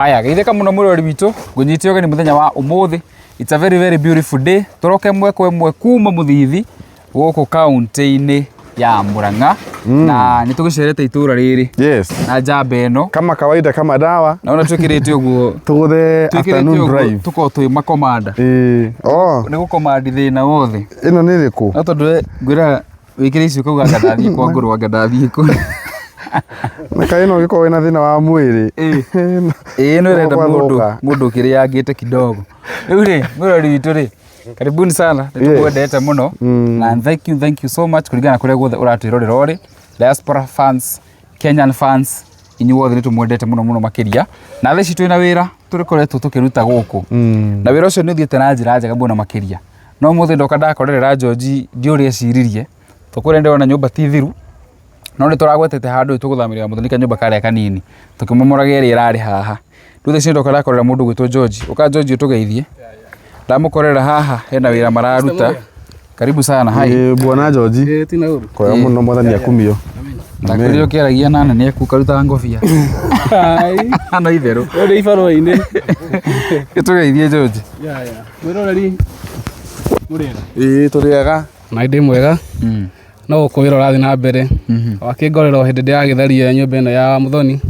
Aya, geithĩka mũno mwĩroreri witũ, ngũnyite ũgeni mũthenya wa ũmũthĩ. It's a very very beautiful day. Tũroke ĩmwe kwa ĩmwe kuma Mũthithi gũkũ kaunti-inĩ ya Murang'a na nĩ tũgĩcerete itũra rĩrĩ na njamba ĩno. Kama kawaida kama dawa. Naona twĩkĩrĩte ũguo tũgũthe twĩkĩrĩte afternoon ũguo drive. tũkorwo twĩ makomanda. Ĩĩ. Oh, Nĩ gũkomandi thĩna wothe. ĩno nĩ ĩrĩkũ? No tondũ we ngwĩraga wĩkĩre icio ũkauga anga ndathiĩ kwa ngũrũ anga ndathiĩ kũ. Na kaĩ ĩno ũngĩkorwo wĩna thĩna wa mwĩrĩ. Ĩĩ. Ĩĩ no ĩrenda Gwathoka. mũndũ mũndũ ũkĩrĩangĩte kidogo. Rĩu rĩ, mwĩrori witũ rĩ, karibuni sana, nĩ tũkwendete mũno na thank you so much kũringana na kũrĩa guothe ũratwĩrorera ũrĩ, diaspora fans, Kenyan fans, inyuothe nĩ tũmwendete mũno mũno makĩria. Na thaa ici twĩna wĩra tũrĩkoretwo tũkĩruta gũkũ na wĩra ũcio nĩ ũthiĩte na njĩra njega mũno makĩria. No ũmũthĩ ndoka ndakorerera George ndiũĩ ũrĩa eciririe, tũkũrĩa ndĩrona nyũmba ti thiru, no nĩ tũragwetete handũ tũgũthamĩria mũthoni kanyũmba karĩa kanini tũkĩmomoraga ĩrĩa ĩrarĩ haha. Rĩu thaa ici ndoka ndakorera mũndũ ũgwĩtwo George. Ũka George ũtũgeithie. Ndamũkorera haha hena wĩra mararuta. Karibu sana hai. Ĩĩ, Bwana George. Ĩĩ, tina ũru. Kwega mũno mwathani akumio. Ndakwĩrire ũkĩaragia na nene aku ũkaruta ngobia. No itherũ. Ũrĩ ibarũa-inĩ. Gĩtũgeithie George. Ya, ya. Mwĩroreri mũrĩega. Ĩĩ, tũrĩega. Na ndĩ mwega. No gũkũ wĩra ũrathiĩ na mbere. Wakĩngorera o hĩndĩ ndĩragĩtharia nyũmba ĩno ya Mũthoni.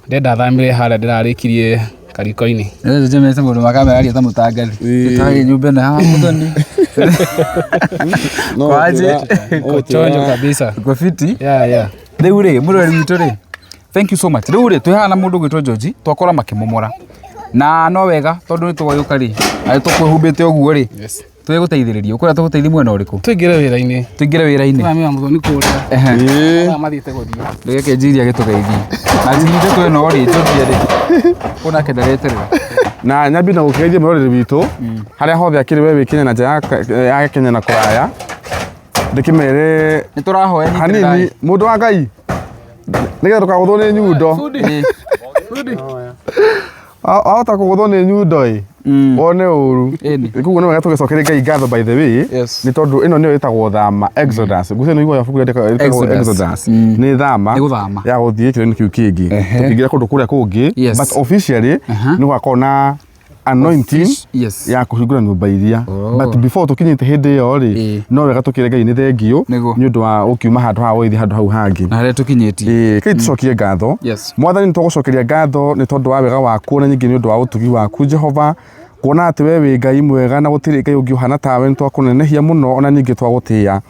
Ndenda thamĩre harĩa ndĩrarĩkirie kariko-inĩ. Rĩu njemete mũndũ wa kamera aria ta mũtangathi. Ĩtagĩ nyũmba ĩno ya Mũthoni. No Kwaje? Uko chonjo kabisa. Uko fiti? Ya, ya. Rĩu rĩ, mũrori witũ rĩ, thank you so much. Rĩu rĩ, twĩ haha na mũndũ ũgwĩtwo George, twakora makĩmomora. Na no wega tondũ nĩ twagĩũka rĩ, na nĩ tũkwĩhumbĩte ũguo rĩ, Yes. twĩgũteithĩrĩria. Ũkwenda tũgũteithie mwena ũrĩkũ? Tũingĩre wĩra-inĩ. Tũingĩre wĩra-inĩ. Tũramĩra Mũthoni kũrĩa. Ehe. Ĩĩ. Haha mathiĩte gũthiĩ. Reke njirie agĩtũgeithie. Na njigite twĩno rĩ, George rĩ, kũ nake ndareterera. Na nyambi na gũkĩgeithia mwĩroreri witũ harĩa hothe akĩrĩ we wĩ Kenya na nja ya Kenya na kũraya. Ndĩkĩmere Nĩ tũrahoya hanini nyitĩrĩrai. mũndũ wa Ngai nĩgetha ndũkagũthwo nĩ nyundo. Ĩĩ. Wahota kũgũthwo nĩ nyundo ĩ wone ũru. Ĩni. Koguo nĩ wega tũgĩcokerie Ngai ngatho by the way. Yes. Nĩ tondũ ĩno nĩyo ĩtagwo thama Exodus. Ngwĩciria nĩ ũiguaga ibuku rĩrĩa rĩtagwo Exodus. Exodus. Nĩ thama Nĩ gũthama. ya gũthiĩ kĩrĩma kĩu kĩngĩ. Tũkĩingĩra kũndũ kũrĩa kũngĩ. Yes. But officially nĩ gũgakorwo na anointing Yes. ya kũhingũra nyũmba iria. Oh. But before tũkinyĩte hĩndĩ ĩyo rĩ, Ĩĩ. no wega tũkĩre Ngai nĩ thengiũ Nĩguo. nĩ ũndũ wa gũkiuma handũ haha ũgĩthiĩ handũ hau hangĩ. Na harĩa tũkinyĩtie. Ĩĩ, kĩi tũcokie ngatho. Yes. Mwathani nĩ twagũcokeria ngatho nĩ tondũ wa wega waku na nyingĩ nĩ ũndũ wa ũtugi waku Jehova kuona atĩ we wĩ Ngai mwega na gũtirĩ Ngai ũngĩ ũhana tawe nĩ twakũnenehia mũno ona ningĩ twagũtĩĩa.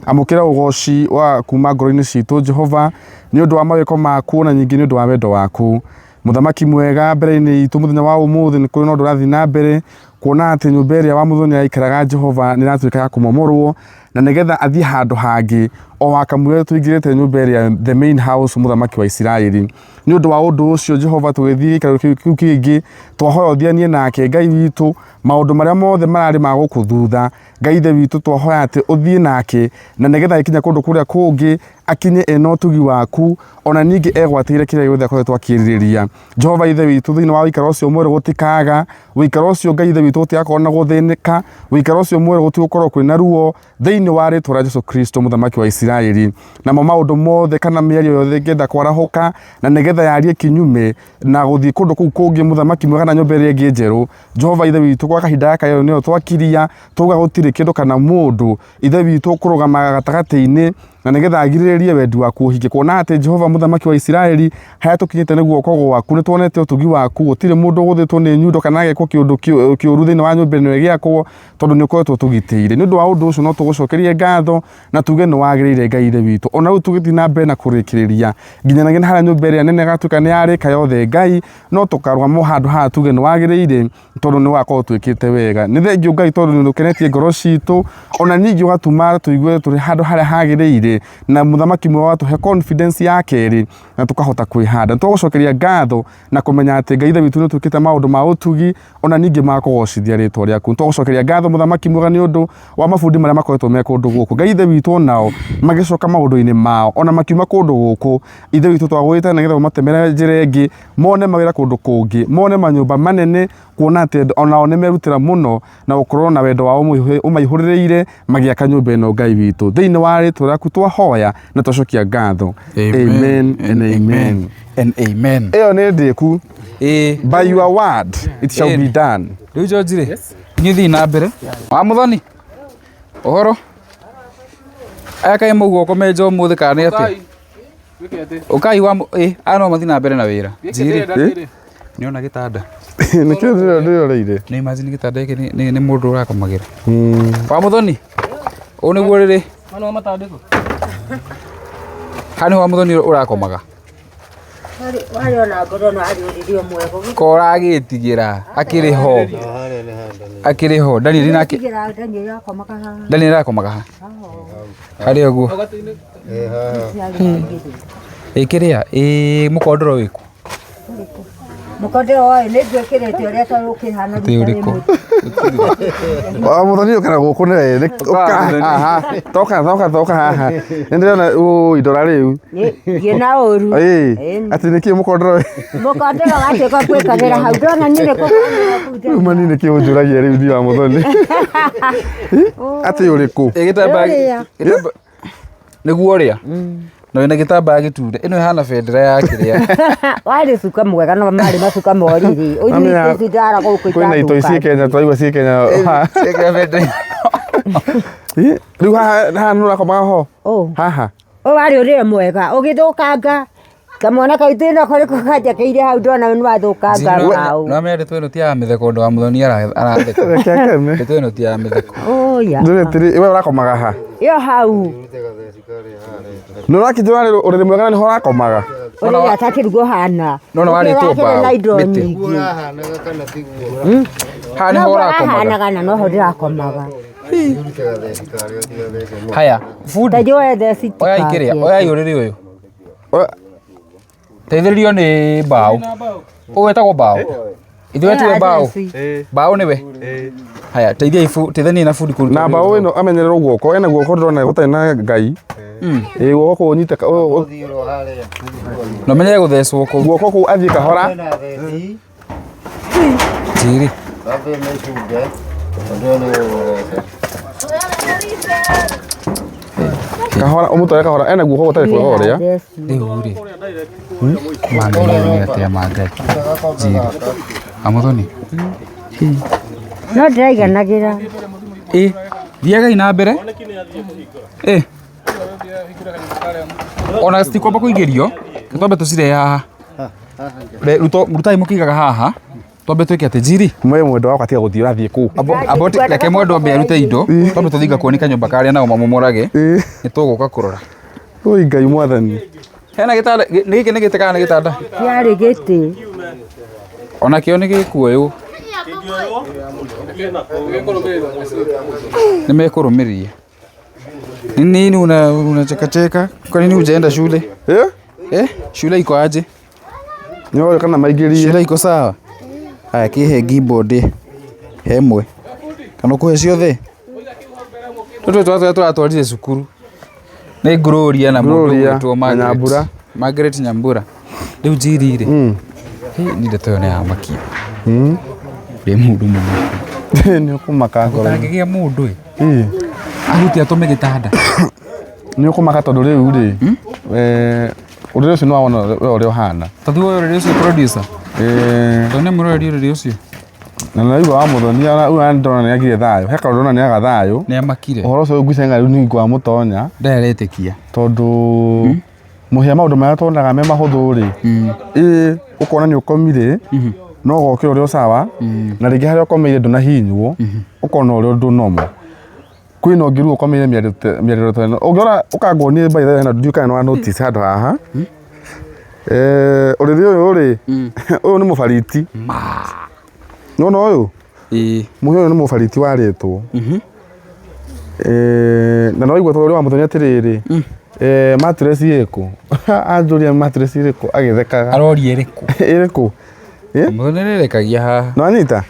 Amũkĩra ũgoci wa kuma ngoro-inĩ citũ Jehova nĩ ũndũ wa mawĩko maku na nyingĩ nĩ ũndũ wa wendo waku. Mũthamaki mwega mbere-inĩ itũ mũthenya wa ũmũthĩ nĩ kũrĩ na ũndũ ũrathiĩ na mbere kuona atĩ nyũmba ĩrĩa wa mũthoni araikaraga Jehova nĩ ĩratuĩka ya kũmomorwo na nĩgetha athiĩ handũ hangĩ o wakamwĩra tũingĩrĩte nyũmba ĩrĩa the main house mũthamaki wa Isiraeli. Nĩ ũndũ wa ũndũ ũcio Jehova tũgĩthiĩ gĩikaro kĩu kĩngĩ twahoya ũthianie nake Ngai witũ maũndũ marĩa mothe mararĩ ma gũkũ thutha Ngai ithe witũ twahoya atĩ ũthiĩ nake na nĩgetha agĩkinya kũndũ kũrĩa kũngĩ akinye ena ũtugi waku ona ningĩ egwatĩire kĩrĩa gĩothe akoretwo akĩrirĩria. Jehova ithe witũ thĩinĩ wa ũikaro ũcio mwerũ gũtikaga, ũikaro ũcio Ngai ithe witũ gũtigakorwo na gũthĩnĩka, ũikaro ũcio mwerũ gũtigũkorwo kwĩna ruo thĩinĩ wa rĩtwa rĩa Jesu Kristo mũthamaki wa Isiraeli. Namo maũndũ mothe kana mĩario yothe ĩngĩenda kwarahũka na nĩgetha yarie kinyume na gũthiĩ kũndũ kũu kũngĩ mũthamaki mwega na nyũmba ĩrĩa ĩngĩ njerũ, Jehova ithe witũ gwa kahinda gaka ĩyo nĩyo twakiria twauga gũtirĩ kĩndũ kana mũndũ ithe witũ ũkũrũgama gatagatĩ-inĩ na nĩgetha agirĩrĩrie wendi waku ũhinge. Kuona atĩ Jehova mũthamaki wa Isiraeli harĩa tũkinyĩte nĩ guoko gwaku nĩ tuonete ũtugi waku gũtirĩ mũndũ ũgũthĩtwo nĩ nyundo kana agekwo kĩũndũ kĩũru thĩinĩ wa nyũmba ĩno ĩgĩakwo tondũ nĩ ũkoretwo ũtũgitĩire. Nĩ ũndũ wa ũndũ ũcio no tũgũcokerie ngatho na tuge nĩ wagĩrĩire Ngai ithe witũ. Ona rĩu tũgĩthiĩ na mbere na kũrĩkĩrĩria nginyanagia na harĩa nyũmba ĩrĩa nene ĩgatuĩka nĩ yarĩka yothe Ngai, no tũkarũgama o handũ haha tuge nĩ wagĩrĩire tondũ nĩ wakorwo twĩkĩte wega. Nĩ thengiũ Ngai tondũ nĩ ũkenetie ngoro citũ ona ningĩ ũgatũma tũigue tũrĩ handũ harĩa hagĩrĩire na mũthamaki mwega ũgatũhe confidence ya kerĩ na tũkahota kwĩhanda. Nĩ twagũcokeria ngatho na kũmenya atĩ Ngai ithe witũ nĩ ũtwĩkĩte maũndũ ma ũtugi ona ningĩ ma kũgocithia rĩtwa rĩaku. Nĩ twagũcokeria ngatho mũthamaki mwega nĩ ũndũ wa mabundi marĩa makoretwo me kũndũ gũkũ. Ngai ithe witũ onao magĩcoka maũndũ-inĩ mao ona makiuma kũndũ gũkũ, ithe witũ twagwĩta nĩgetha ũmatemere njĩra ĩngĩ, mone mawĩra kũndũ kũngĩ, mone manyũmba manene, kuona atĩ onao nĩ merutĩra mũno na gũkorwo na wendo wao ũmaihũrĩrĩire magĩaka nyũmba ĩno Ngai witũ. Thĩinĩ wa rĩtwa rĩaku. Twahoya na twacokia ngatho. Amen and amen. And amen. Ĩyo nĩ ndĩku. Ĩĩ. By your word it shall be done. Rĩu George rĩ, inyuĩ thiĩ na mbere. Wa Mũthoni, ũhoro? Aya kaĩ mauga ũkomenja ũmũthĩ kana nĩ atĩa? Ũkai wa ĩ, aya no mathiĩ na mbere na wĩra. Njiri, nĩona gĩtanda. Nĩkĩo ndĩroreire. Nĩ imagine gĩtanda gĩkĩ nĩ mũndũ ũrakomagĩra. Wa Mũthoni, ũũ nĩguo rĩrĩ. Haha nĩho wa Mũthoni ũrakomaga. Warĩ ona ngoro no harĩ ũrĩrĩ ũmwe. Koragĩtigĩra akĩrĩ ho. Akĩrĩ ho. Daniel nake. Tigĩra Daniel akomaga haha. Daniel arakomaga haha. Harĩ ũguo. Ĩ kĩrĩa, ĩ mũkondoro wĩkũ? Mũkondoro ũyũ nĩ ngwĩkĩrĩte ũrĩa ta ũkĩhana Atĩ ũrĩkũ? Wa Mũthoni ũkana gũkũ nĩ ũka haha. Toka toka toka haha. Nĩ ndĩrona ũi ndora rĩu. Thiĩ na ũru. Ĩ atĩ nĩkĩ mũkondoro Mũkondoro watuĩka gwĩkagĩra hau ndona niĩ nĩ rĩu mani nĩkĩ ũnjũragia rĩu niĩ wa Mũthoni. Atĩ ũrĩkũ? Ĩ gĩtambaya Ũrĩa. gĩtambaya nĩguo ũrĩa na wĩna gĩtambaya gĩture ĩno ĩhana bendera ya kĩrĩa Warĩ cuka mwega no marĩ macuka moriri. Mamenya, Ũnyitĩte ndara gũkũ Kwĩna itoi ciĩ Kenya twaigua ciĩ Kenya. Ciĩkĩra bendera Ĩ, Rĩu haha haha nĩ ũrakomaga ho? Ũ. Haha. Ũyũ warĩ ũrĩrĩ mwega ũgĩthũkanga kamwana kau thĩna karĩkũ kanjakĩire hau ndona nĩ wathũkanga mbaũ. Nĩwamenya ndeto ĩno ti ya mĩtheko ũndũ wa Mũthoni aratheka. Reke akene. Ndeto ĩno ti ya mĩtheko. Ũya. Ndũrĩ atĩrĩ, we ũrakomaga ha? Ĩyo hau. Nĩ ũrakĩnjũra ũrĩrĩ mwega na nĩho ũrakomaga? Ũrĩa atakĩrugwo hana. Nona warĩtwo Ũkĩrakĩrĩ na mbaũ, indo mĩtĩ. nyingĩ. Haha nĩho Noguo ũrakomaga. hahanaga na noho ndĩrakomaga. Haya, bundi. Ta njoe theci Oyai kĩrĩa, oyai ũrĩrĩ ũyũ. Teithĩrĩrio nĩ mbaũ. Ũyũ wĩtagwo mbaũ. Ithuĩ tuwe mbaũ. Mbaũ nĩwe. Haya, teithiai teithaniai na bundi kũruta. Na mbaũ ĩno amenyererwo guoko, ena guoko ndĩrona gũtarĩ na Ngai. Ĩ guoko kũu ũnyite Na ũmenyere gũthecwo kũu. guoko kũu athiĩ kahora. Njiri. Kahora ũmũtware kahora ena guoko gũtarĩ kwega ũrĩa. Rĩu rĩ. Mangai nĩ atĩa mangai. Njiri. Amuthoni. No ndĩraiganagĩra. Ĩ, thiagai na mbere. Ĩ. Ona citikwamba kũingĩrio, twambe tũcirehe haha. Rutai mũkĩigaga haha, twambe twĩke atĩ njiri. Mwe mwendwa wakwa tiga gũthiĩ ũrathiĩ kũ? Aboti reke mwendwa ambe arute indo, twambe tũthiĩ ngakuonia kanyũmba karĩa nao mamomorage, nĩ tũgũka kũrora. Oi Ngai mwathani. Hena gĩtanda, nĩ gĩkĩ nĩ gĩtĩ kana nĩ gĩtanda? Kĩarĩ gĩtĩ. Onakĩo nĩ gĩkuoywo. Nĩ mekũrũmĩrĩria. Ni nini unachekacheka? Kwa nini hujaenda shule? Eh? Eh? Shule iko aje? Nĩ ũrĩ kana maingĩrie. Shule iko sawa? Aya kĩhe keyboard hemwe. Kana ũkũhe ciothe? Tũtũ tũrĩa tũratwarire cukuru. Nĩ Gloria na mũndũ Gloria ũgwĩtwo na Margaret. Nyambura. Margaret Nyambura. Rĩu njiri rĩ. Nĩ ndeto ĩyo nĩ yamakia. Ndĩ mũndũ mũno. Nĩ ũkũmaka ngoro. Ũtangĩgĩa mũndũ ĩ. Ĩ. Ahuti atũme gĩtanda. Nĩ ũkũmaka tondũ rĩu rĩ. Ũrĩrĩ ũcio nĩ wawona we ũrĩa ũhana. Tondũ woe ũrĩrĩ ũcio producer. Tondũ nĩ mũroreri ũrĩrĩ ũcio. Na naigua wa Mũthoni ũyũ ndona nĩ agire thayũ. He kaũndũ ndona nĩ aga thayũ. Nĩ amakire. Ũhoro ũcio ngwĩciria rĩu nĩ ngwamũtonya. Ndaretĩkia. Tondũ mũhĩa maũndũ marĩa tuonaga me mahũthũ rĩ. Ĩ ũkona nĩ ũkomire no ũgokĩra ũrĩ o sawa na rĩngĩ harĩa ũkomeire ndũnahihinywo ũkona ũrĩ ũndũ normal. Kwĩna ũngĩ rĩu ũkomeire mĩarĩro ta ĩno. Ũngĩona ũkanguonie by the way na ndiũĩ kana nĩ wa notice handũ haha. Ũrĩrĩ ũyũ rĩ, ũyũ nĩ mũbariti. Nĩwona ũyũ? Ĩĩ. Mũhĩa ũyũ nĩ mũbariti warĩtwo. Na no waigua tondũ ũrĩa wa Mũthoni atĩrĩrĩ, mattress ĩrĩkũ? Anjũria mattress ĩrĩkũ agĩthekaga. Aroria ĩrĩkũ? Ĩrĩkũ? Mũthoni nĩrekagia haha. Nĩwanyita?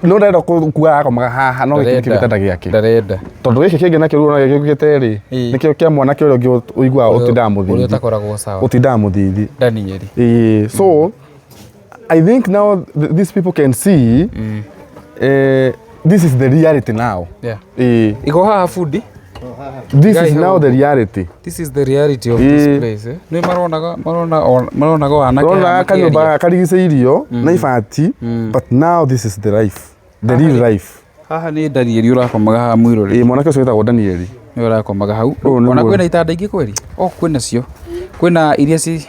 No ndarenda kuga arakomaga haha no gĩkĩ nĩkĩo gĩtanda gĩake. Ndarenda. Tondũ gĩkĩ kĩngĩ nakĩo rĩu ũrona gĩũkĩte rĩ, nĩkĩo kĩa mwanake ũrĩa ũngĩ ũiguaga ũtindaga Ũrĩa mũthithi. ũtakoragwo sawa. Ũtindaga mũthithi. Daniel. Ĩĩ, so I think now these people can see this is the reality now. Yeah. Ĩĩ. Iko haha bundi. This Guy, is now how- the reality. This is the reality of this Ĩĩ. place, eh? Nĩ maronaga marona maronaga anake Rona aya kanyũmba makĩaria. karigicĩirio na ibati, but now this is the life, the real life. Haha nĩ Danieli ũrakomaga haha mwĩrore. Ĩĩ, mwanake ũcio wĩtagwo Danieli. Nĩ ũrakomaga hau. Ũyũ nĩguo. Ona kwĩna itanda ingĩ kweri? O kwĩna cio. Kwĩna iria ci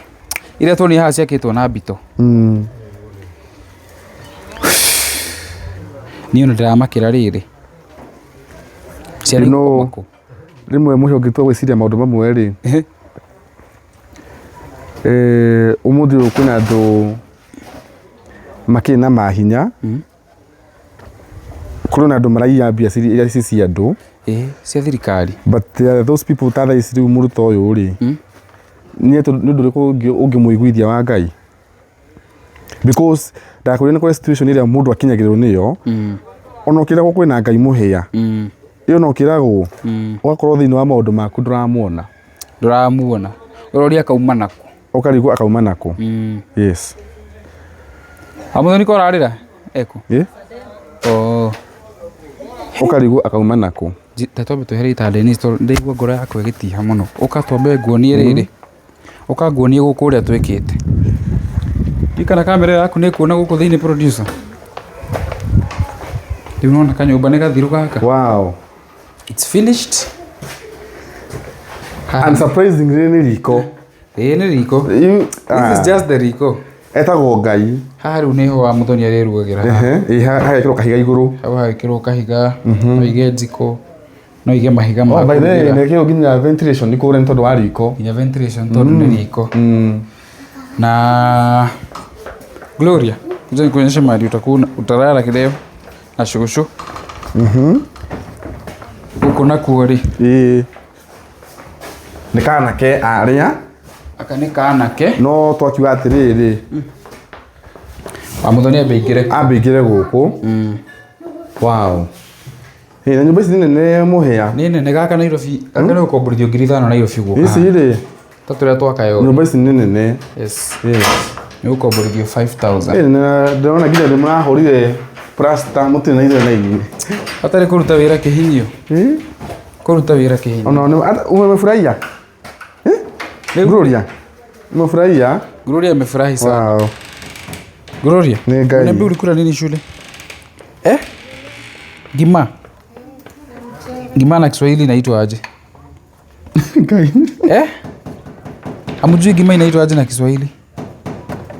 iria tuonire haha ciakĩtwo na mbito. Niĩ ona ndĩramakĩra rĩrĩ. Ciana You know- ikũkoma kũ? Rĩmwe mũhĩa ũngĩtua gwĩciria maũndũ mamwe rĩ, ũmũthĩ ũyũ kwĩna andũ makĩrĩ na mahinya, kũrĩ na andũ maraiya mbia iria ci cia andũ. Ĩĩ, cia thirikari. But there are those people ta thaa ici rĩu mũrutwo ũyũ rĩ, nĩ ũndũ ũrĩkũ ũngĩmũiguithia wa Ngai? Because ndakwĩra nĩ kũrĩ situation ĩrĩa mũndũ akinyagĩrĩrwo nĩyo, ona ũkĩragwo kwĩna Ngai mũhĩa, ĩyo no ũkĩragwo ũgakorwo thĩinĩ wa maũndũ maku ndũramuona. Ndũramuona. Ũroria akauma nakũ. Ũkarigwo akauma nakũ. Yes. Amuthoni ko ũrarĩra? Eku. Ĩ? Oh. Ũkarigwo akauma nakũ. Ta twambe twehere itanda-inĩ ici tondũ ndaigua ngoro yakwa ĩgĩtiha mũno. Ũka twambe nguonie rĩrĩ. Ũka nguonie gũkũ ũrĩa twĩkĩte. Ndikana kamera ĩyo yaku nĩ ĩkuona gũkũ thĩinĩ, producer. Rĩu nĩwona kanyũmba nĩ gathiru gaka. Wow. It's finished. Haha. And surprisingly nĩ riko. Ĩĩ nĩ riko. This is just the riko. Etagwo Ngai. Haha rĩu nĩho wa Muthoni arĩrugagĩra haha. Ehe, ĩ hagekĩrwo kahiga igũrũ. Hau hagekĩrwo kahiga, no ige njiko, no ige mahiga ma Oh, by the way, kũrugĩra. nĩkĩo nginya ventilation nĩ kũrĩa nĩ tondũ wa riko. Nginya ventilation tondũ nĩ riko. Na Gloria, kuja nikuonyeshe mahali utakuwa utalala leo na shushu. Gũkũ nakuo rĩ, Ĩĩ. Nĩ kanake arĩa aka nĩ kanake. No twakiuga atĩrĩrĩ, Wa Muthoni ambe aingĩre. Ambe aingĩre gũkũ. Wow. Ĩ, na nyũmba ici nĩ nene mũhĩa. Nĩ nene gaka Nairobi, gaka nĩ gũkomborithio 5,000 Nairobi gũka. Ici rĩ, Ta tũrĩa twakayo. Nyũmba ici nĩ nene. Yes. Yes. Nĩ gũkomborithio 5,000. Ĩ, na ndĩrona nginya nĩ mũrahũrire plaster mũtirĩ na ithuĩ na inyuĩ. Hatarĩ kũruta wĩra kĩhinyio. Ĩ? Kũruta wĩra kĩhinyio. Ona nĩ umefurahia? Eh? Gloria. Umefurahia? Gloria amefurahi sana. Wow. Gloria. Nĩ Ngai. Niambie ulikula nini shule? Eh? Gima. Gima na Kiswahili inaitwa aje? Ngai. Eh? Hamjui gima inaitwa aje na Kiswahili?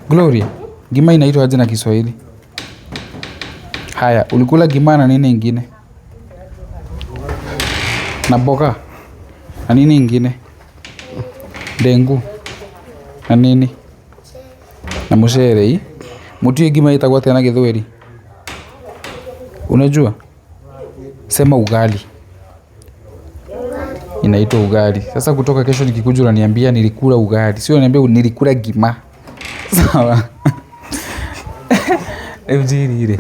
Gloria, gima inaitwa aje na Kiswahili? Haya, ulikula gima na nini ingine? Na mboga. Na nini ingine? Ndengu. Na nini? Na mucere i. Mutiũĩ ngima ĩtagwo atĩa na Gĩthweri? Unajua? Sema ugali. Inaitwa ugali. Sasa kutoka kesho nikikuja unaniambia nilikula ugali. Sio unaniambia nilikula gima. Sawa. Rĩu njĩrire.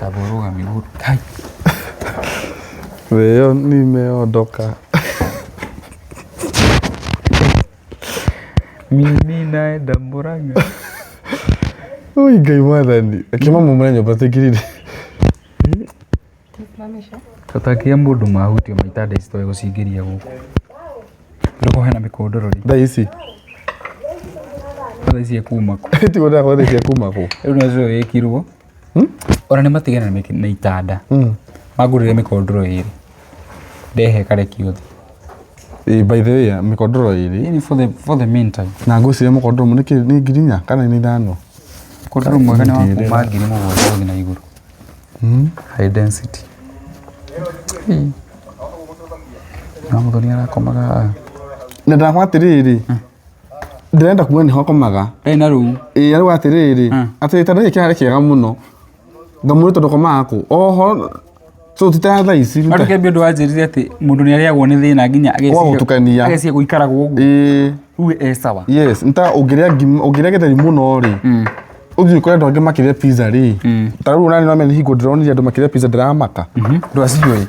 Taboroga miguu. Kai. Leo nimeondoka. Mimi naenda Murang'a. Oi Ngai mwathani. Akĩmamomora nyũmba tũingĩrire. Tũtakĩa mũndũ mahutio maitanda ici twae gũcingĩria gũkũ. Ndũko hena mĩkondoro rĩ. Thaa ici. Thaa ici ĩkuma kũ. Tiguo ndĩrakorwo thaa ici ĩkuma kũ. Rĩu nĩ ĩkirwo. Ona nĩ matigana na itanda. Mangũrĩre mĩkondoro ĩrĩ. Ndehe karekio thĩ. Ĩ, by the way, mĩkondoro ĩrĩ. Yaani for the meantime. Na ngwĩciria mũkondoro ũmwe nĩ 4,000 kana nĩ 5? Mũkondoro mwega nĩ wa kuma 7,000 gũthiĩ na igũrũ. High density. Na Muthoni arakomaga haha. Na ndakwa atĩrĩrĩ, ndĩrenda kuga nĩho akomaga. Ena rũu. Ĩ, arauga atĩrĩrĩ, atĩ gĩtanda gĩkĩ kĩrarĩ kĩega mũno. Ngamwĩra tondũ ũkomaga kũ? Oho, so ti ta thaa ici. Andũ kĩambia ũndũ wanjĩrire atĩ mũndũ nĩ arĩagwo nĩ thĩna nginya Wa gũtukania. ageciria gũikaragwo ũguo. Ĩ. Rĩu e sawa. Yes, nĩ ta ũngĩrĩa ngima, ũngĩrĩa gĩtheri mũno rĩ, ũthiĩ ũkore andũ angĩ makĩrĩa pizza rĩ. Ta rĩu onani no menye hingo ndĩronire andũ makĩrĩa pizza ndĩramaka. Ndwaciũĩ.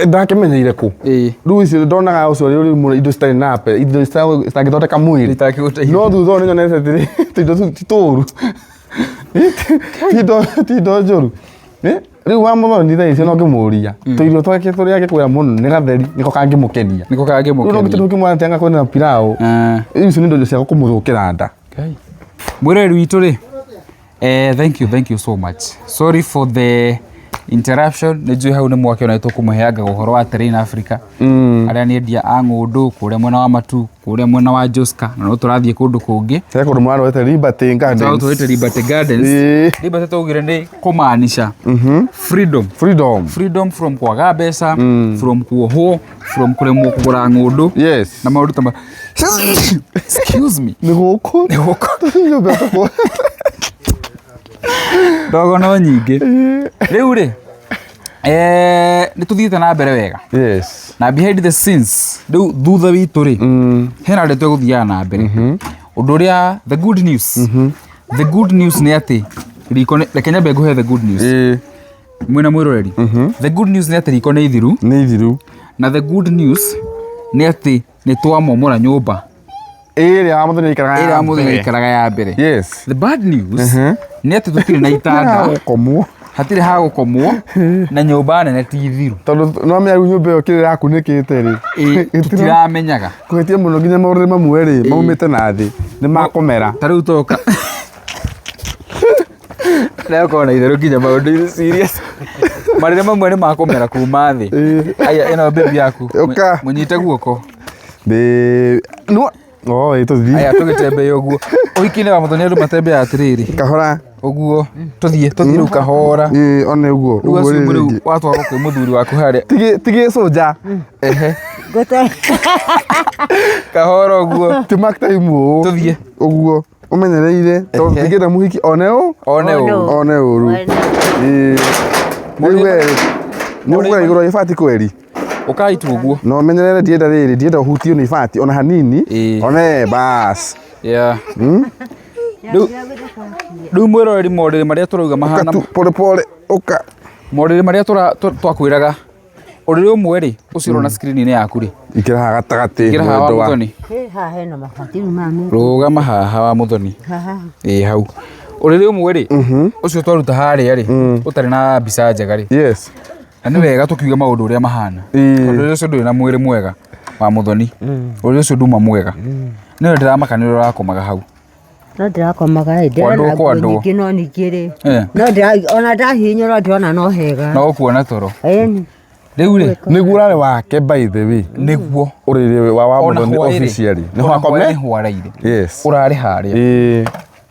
Ndakĩmenyeire kũ? Ĩ. Rĩu icio ndonaga ũcio rĩu mũno indo citarĩ na indo citangĩthondeka mwĩrĩ. Itangĩgũteithia. No thutha ũyũ nĩnyonete atĩrĩ, tũindo tũu ti tũũru. Ti indo njũru. Eh? Rĩu wa Mũthoni thaa icio no ngĩmũria tũirio twake tũrĩa angĩkwĩra mũno nĩ gatheri nĩko kangĩmũkenia. Nĩko Rĩu no kangĩmũkenia. gĩtũmi kĩmwe atĩ angakwenda na pilau. Rĩu icio nĩ indo cia kũmũthũkĩra nda. Ngai. Mwĩroreri witũ rĩ, thank you, thank you so much. Sorry for the interruption. Nĩ njũĩ hau nĩ mwakĩona nĩ tũkũmũheanga ũhoro wa Terrain Africa. Arĩa nĩ endia a ng'ũndũ kũrĩa mwena wa Matu, kũrĩa mwena wa Joska, na no tũrathiĩ kũndũ kũngĩ. He kũndũ mũrarorete Liberty Gardens. Tũratũrĩte Liberty Gardens. Liberty twaugire nĩ kũmaanisha freedom. Freedom. Freedom from kwaga mbeca, from kuohwo, from kũremwo kũgũra ng'ũndũ. Yes. Na maũndũ ta ma Excuse me. Nĩ gũkũ. Nĩ gũkũ. Nyũmba ĩtagwo- Ndogo no nyingĩ. Rĩu rĩ, nĩ tũthiĩte na mbere wega. Yes. Na behind the scenes, rĩu thutha witũ rĩ, hena ndeto ĩgũthiaga na mbere. Ũndũ ũrĩa, the good news. The good news nĩ atĩ, riko nĩ, reke nyambe ngũhe the good news. Mwĩna mwĩroreri. The good news nĩ atĩ riko nĩ ithiru. Nĩ ithiru. Na the good news nĩ atĩ nĩ twamomora nyũmba. Ĩrĩa wa Mũthoni aikaraga Ĩrĩa ya wa Mũthoni mbere. aikaraga ya mbere. Yes. The bad news nĩ atĩ tũtirĩ na itanda. Gũkomwo. Hatirĩ ha gũkomwo na nyũmba nene ti thiru. Tondũ no menya rĩu nyũmba ĩyo kĩrĩa ĩrakunĩkĩte rĩ. Tũtiramenyaga. Kũhĩtia mũno nginya maũrĩrĩ mamwe rĩ, maumĩte na thĩ, nĩ makũmera. Ta rĩu toka. Rĩu korwo na itherũ nginya maũndũ-inĩ serious. Marĩrĩ mamwe nĩ makũmera kuma thĩ. Aya, ĩno baby yaku. Ũka. Mũnyite guoko. Ndĩ no oh, ĩ tũthiĩ. Aya, tũgĩtembee ũguo. Ũhiki-inĩ wa Mũthoni andũ matembeaga atĩrĩrĩ. Kahora. Ũguo. Tũthiĩ, tũthiĩ rĩu kahora. Ĩ, one ũguo. Rĩu Ũguo assume rĩu rĩngĩ. watwarwo kwĩ mũthuri waku harĩa. Tigĩcũnja. Ehe. Ngũte. Kahora ũguo. Ti mark time ũũ. Tũthiĩ. Ũguo. Ũmenyereire. Tondũ ndingĩenda mũhiki one ũ. One ũũ. One ũru. Ĩ. Rĩu we rĩ, nĩ ũkũgera igũrũ rĩa ibati kweri. Ũkai tu ũguo. No menyerere ndienda rĩrĩ, ndienda ũhutio nĩ ibati ona hanini. One bas. Yeah. Rĩu rĩu mwĩroreri morĩrĩ marĩa tũrauga mahana Ũka tu pole pole ũka. Morĩrĩ marĩa twakwĩraga. Ũrĩrĩ ũmwe rĩ, ũcio ũrona screen-inĩ yaku rĩ. Ikĩra haha gatagatĩ. Ikĩra haha wa mwendo wa- Mũthoni. Hĩ, haha hena mabati rĩu maya me- Rũgama haha wa Mũthoni. Haha. Ĩ hau. Ũrĩrĩ ũmwe rĩ, ũcio twaruta harĩa rĩ, ũtarĩ na mbica njega rĩ. Yes. Na nĩ wega tũkiuge maũndũ ũrĩa mahana. Tondũ ũrĩrĩ ũcio ndũrĩ na mwĩrĩ mwega wa Mũthoni. Ũrĩrĩ ũcio nduma mwega. Nĩ ndĩramaka nĩ ũrĩa ũrakomaga hau. No ndĩrakomaga ĩ, ndĩrona Kwandwo, nguo kwandwo. nyingĩ no ningĩ rĩ. Eh. No ndĩra ona ndahihinywo ndĩrona no hega. No ũkuona toro. Ĩni. Rĩu rĩ, Nĩguo ũrarĩ wake by the way. Nĩguo. Ũrĩrĩ wa Ona Mũthoni hwaĩ rĩ, officially. Nĩ ona hwakome? hwaĩ nĩ hwaraire. Yes. Ũrarĩ harĩa. Ĩĩ.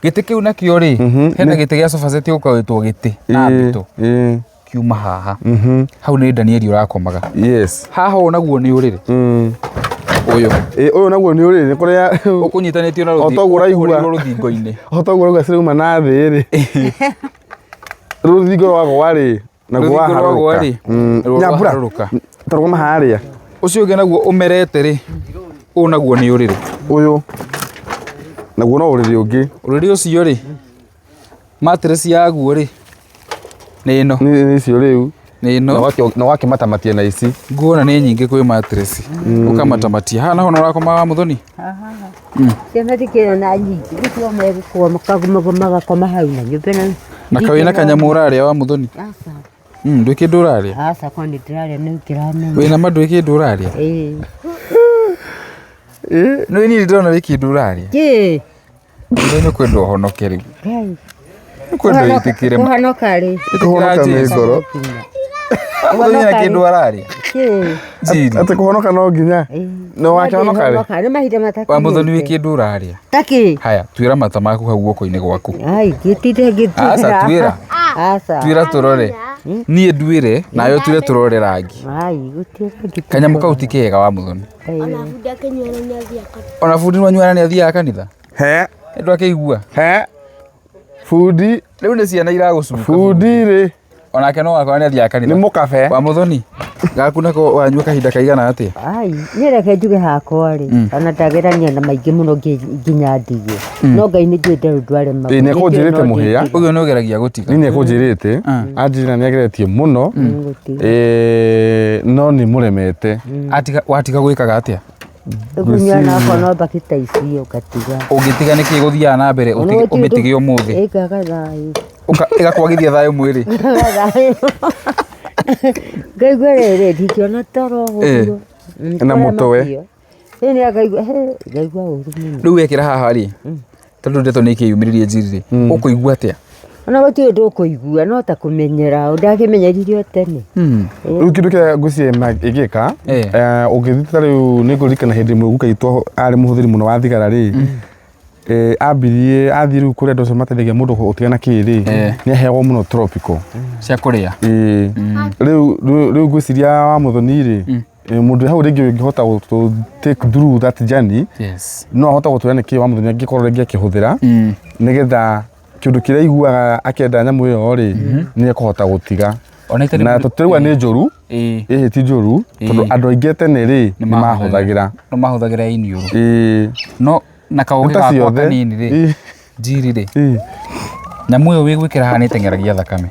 Gĩtĩ kĩu nakĩo rĩ, hena gĩtĩ gĩa sofa set gũkagĩtwo gĩtĩ na mbito. Kiuma haha. Hau nĩ Daniel ũrakomaga. Yes. Haha ũyũ naguo nĩ ũrĩrĩ. Ũyũ. Ĩ, ũyũ naguo nĩ ũrĩrĩ, nĩ kũrĩa Ũkũnyitanĩtio na O toguo ũraigua. ũhũrĩirwo rũthingo-inĩ. O toguo ũraigua cirauma na thĩ rĩ. Rũthingo rwagwa rĩ, naguo Rũthingo rwagwa waharũrũka. rĩ, naruo Nyambura, rwaharũrũka. ta rũgama harĩa. Ũcio ũngĩ naguo ũmerete rĩ, ũyũ naguo nĩ ũrĩrĩ. Ũyũ. Naguo no ũrĩrĩ ũngĩ. Ũrĩrĩ ũcio rĩ, mattress yaguo rĩ, nĩ ĩno. Nĩ icio rĩu. Nĩ ĩno. Na ũgakĩmatamatia na ici. Nguona nĩ nyingĩ kwĩ mattress. Ũkamatamatia. Haha naho no ũrakoma wa Mũthoni? Haha. Ciana ndikĩrĩ na nyingĩ, gũtirĩ megũkua magakoma hau na nyũmba ĩno. Na kawĩna kanyamũ ũrarĩa wa Mũthoni? Aca. Ndwĩ kĩndũ ũrarĩa? Aca, kwa nĩ ndĩrarĩa nĩ ndĩramenya. Wĩna ma ndwĩ kĩndũ ũrarĩa? Ĩĩ. Nĩ niĩ ndĩrona wĩ kĩndũ ũrarĩa. Kĩ? Mũthoni nĩ kwenda ũhonoke rĩu. Ngai. Nĩ kwenda wĩtĩkĩre ma- Kũhonoka rĩ. Ĩtĩkĩra Kũhonoka nĩ Jesũ. ngoro. Mũthoni ena kĩndũ ararĩa. Kĩ? Njiri. Atĩ kũhonoka no nginya. No wakĩhonoka rĩ? Honoka, nĩ mahinda matakinyĩte. Wa Mũthoni wĩ kĩndũ ũrarĩa. Takĩ? Haya, tuĩra mata maku hau guoko-inĩ gwaku. Ai, ngĩtinde ngĩtuĩra. Aca, tuĩra. Aca. Tuĩra tũrore. Niĩ nduĩre, nawe ũtuĩre tũrore rangi. Ai, gũtirĩ rangi. Kanyamũ kau ti kega wa Mũthoni. Ona bundi akĩnyuana nĩ athiaga kanitha. Ona bundi nĩwanyuana nĩ athiaga kanitha? He. Nĩ ndwakĩigua? He. Bundi. Rĩu nĩ ciana iragũcuka. Bundi rĩ. Onake no wakora nĩ athiaga kanitha. Nĩ mũkabe. Wa Mũthoni, gaku nako wanyua kahinda kaigana atĩa? Ai, niĩ reke njuge hakwa rĩ, ona ndagerania na maingĩ mũno nginya ndige. No Ngai nĩ njũĩ ndarĩ ũndũ aremagwo. Ĩ, nĩ ekũnjĩrĩte Nĩ njũĩ no mũhĩa. ndĩtiga. Ũguo nĩ ũgeragia gũtiga. Niĩ nĩ ekũnjĩrĩte, anjĩra nĩ ageretie mũno, Gũtiga. no nĩ mũremete. Atiga, watiga gwĩkaga atĩa? Ũkũnyua na okorwo no mbakĩ ta icio ngatiga. Ũngĩtiga nĩkĩ gũthiaga na mbere Ona gũtirĩ ũmĩtige ũndũ- ũmũthĩ? Ĩ, ngaga thayũ. Ĩgakwagithia thayũ mwĩrĩ. Ngaigua rĩrĩ ndingĩona toro ũguo. Na mũtwe. Ĩni ngaigua he ngaigua ũru mũno. Rĩu wekĩra haha rĩ, tondũ ndeto nĩ ikĩyumĩririe njiri rĩ, ũkũigua atĩa? Ona gũtirĩ ũndũ ũkũigua no ta kũmenyera ndakĩmenyeririe o tene. Rĩu kĩndũ kĩrĩa ngwĩciria ĩngĩka, ũngĩthiĩ ta rĩu nĩ ngũririkana hĩndĩ ĩmwe guka witũ arĩ mũhũthĩri mũno wa thigara rĩ, ambirie athiĩ rĩu kũrĩ andũ acio mateithagia mũndũ gũtigana kĩ rĩ, nĩ aheagwo mũno tropical. Cia kũrĩa. Ĩĩ. Rĩu rĩu ngwĩciria wa Mũthoni rĩ, mũndũ hau rĩngĩ ũngĩhota gũ take through that journey, Yes. no ahote gũtwĩra nĩkĩ wa Mũthoni angĩkorwo rĩngĩ akĩhũthĩra, nĩgetha kĩndũ kĩrĩa aiguaga akĩenda nyamũ ĩyo rĩ, nĩ ekũhota gũtiga. Ona itarĩ Na tũtirauga nĩ njũru, ĩhĩ ti njũru, tondũ andũ aingĩ tene rĩ, nĩ mahũthagĩra. No mahũthagĩra iniũrũ. Ĩĩ. No na kaũgĩ Nĩ ta gakwa ciothe. kanini rĩ, njiri rĩ, nyamũ ĩyo wĩgwĩkĩra haha nĩ ĩteng'eragia thakame.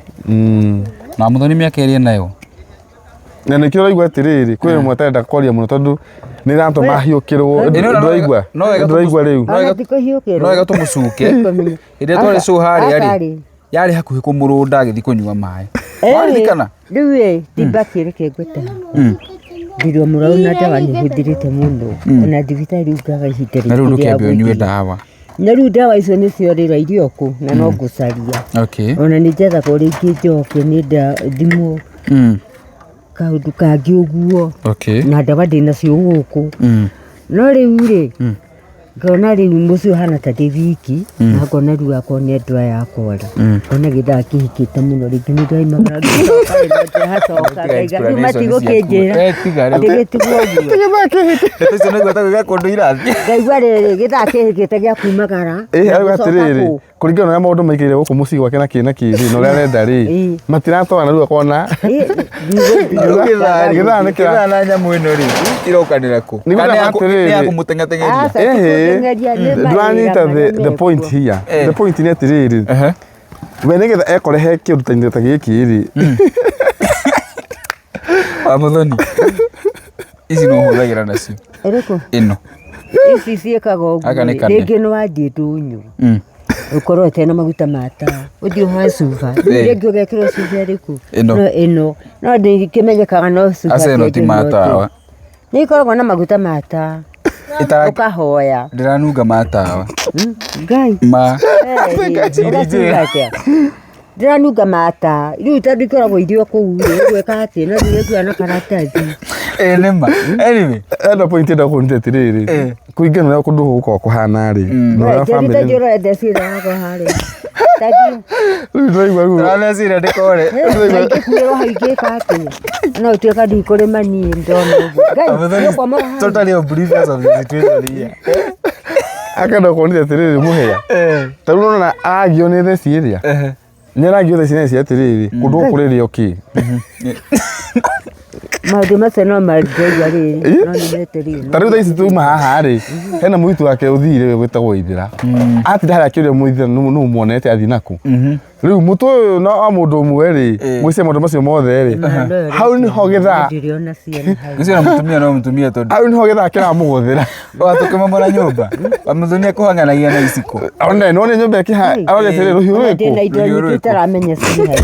Na Mũthoni mĩaka ĩrĩa enayo. Na nĩkĩo ũraigua atĩrĩrĩ, kwĩ rĩmwe atarenda kwaria mũno tondũ nĩ ĩratũma ahiũkĩrwo. Ndũraigua? No wega Ndũraigua rĩu? Ona ti kũhiũkĩrwo. No wega tũmũcuke. Hĩndĩ ĩrĩa twarĩ show harĩa Aka rĩ, rĩ. yarĩ hakuhĩ kũmũrũnda agĩthiĩ kũnyua maĩ. Ĩĩ, Waririkana? Rĩu ĩ, ti mbakĩ reke ngwĩtaha. Ndirwo mũrwaru na ndawa nĩ hũthĩrĩte mũno. Ona thibitarĩ rĩu ngaga ihinda Na rĩu rĩngĩ rĩa ndũkĩambe ũnyue gũthiĩ. ndawa. Na rĩu ndawa icio nĩ ciorĩra irio kũ na no ngũcaria. Okay. Ona nĩ njethaga ũrĩa ingĩnjokia nĩ thimũ kaũndũ kangĩ ũguo. Okay. Na ndawa ndĩnacio gũkũ. No rĩu rĩ, ngona rĩu mũciĩ ũhana ta ndĩ wiki, na ngona rĩu akorwo nĩ andũ aya akwa rĩ, ngona gĩthaa kĩhikĩte mũno rĩngĩ nĩ ndaimagara ngĩcoka rĩ, hacoka ngaiga rĩu matigũkĩnjĩra Eh, tiga rĩu. ndĩgĩtigwo ũguo. Ndeto icio nĩguo ta kũndũ irathiĩ. Ngaigua rĩrĩ gĩthaa kĩhĩkĩte gĩa kumagara Ĩĩ, na arauga gũcoka atĩrĩrĩ, kũ? kũringana na ũrĩa maũndũ maikaire gũkũ mũciĩ gwake na kĩ na kĩ rĩ, na ũrĩa arenda rĩ, Ĩĩ. matiratwarana rĩu akona Ĩĩ, Rĩu gĩthaa rĩ, Gĩthaa nĩ kĩra- gĩthaa na nyamũ ĩno rĩ, irokanĩra kũ? Nĩguo Kana ndauga atĩrĩrĩ. nĩ ya kũmũteng'ateng'eria? Aca, Ĩhĩ, tikũteng'eria, nĩ mawĩra ndũranyita marĩa the point mekuo. here. Eh. The point nĩ atĩrĩrĩ, Ehe. we nĩgetha ekore he kĩũndũ ta gĩkĩ rĩ, Wa Mũthoni, ici no ũhũthagĩra nacio. Ĩrĩkũ? Ĩno. Ici ciĩkaga ũguo Aka nĩ rĩ, kane. rĩngĩ nĩ wathiĩ ndũnyũ ũkorwo ũtarĩ na maguta ma tawa ũthiĩ ũhoe cuba Eh. rĩngĩ ũgekĩrwo cuba ĩrĩkũ Ĩno. no ĩno no ndĩkĩmenyekaga no cuba Aca ĩno ti kĩendio ma no tawa. nĩ ikoragwo na maguta ma tawa ũkahoya Ndĩranunga ma tawa. Ngai Ma. ũgakiuga atĩa ndĩranunga mata rĩu tondũ ikoragwo irĩ o kũu rĩ ũgwĩka atĩ no ndĩrĩkua na karatathi Ĩĩ nĩ ma. Anyway. ena point ĩrĩa kũnyita atĩrĩrĩ, kũringana na ũrĩa kũndũ gũkũ gũkoragwo kũhana rĩ, na ũrĩa njeri family- ta njũra ndecira wakwa harĩa Thank Rĩu ndĩraigua rĩu Ndĩraneciria ndĩkore. ingĩkuĩrwo hau ingĩka atĩa no ũtuĩka ndikũrĩma niĩ ndona ũguo Ngai Mũthoni, nĩũkwamũra hau totally oblivious of the situation here. akenda kuonithia atĩrĩrĩ mũhĩa ta rĩu ũrona aragio nĩ theci ĩrĩa nĩ aragio theci nĩ atĩrĩrĩ kũndũ gũkũ rĩrĩ okĩ maũndũ macio no mandaigua rĩrĩ no nĩmetereire ta rĩu thaa ici tuma haha rĩ hena mũirĩtu wake ũthire wĩtagwo ithĩra atinda harĩa akĩũria mũithĩra nũ muonete athiĩ nakũ rĩu mũtwe ũyũ na wa mũndũ ũmwe rĩ gwĩciria maũndũ macio mothe rĩ hau nĩho gĩthaa ndĩrĩona ciana hau Ũcio na mũtumia no mũtumia tondũ hau nĩho gĩthaa kĩramũgũthĩra watũkĩmomora nyũmba. Wa Mũthoni akũhang'anagia na iciko. one nĩwone nyũmba ĩkĩha arore atĩrĩ rũhiũ Ona ndĩ na rwĩkũ indo Rũhiũ nyingĩ rwĩkũ. itaramenya ciĩ hau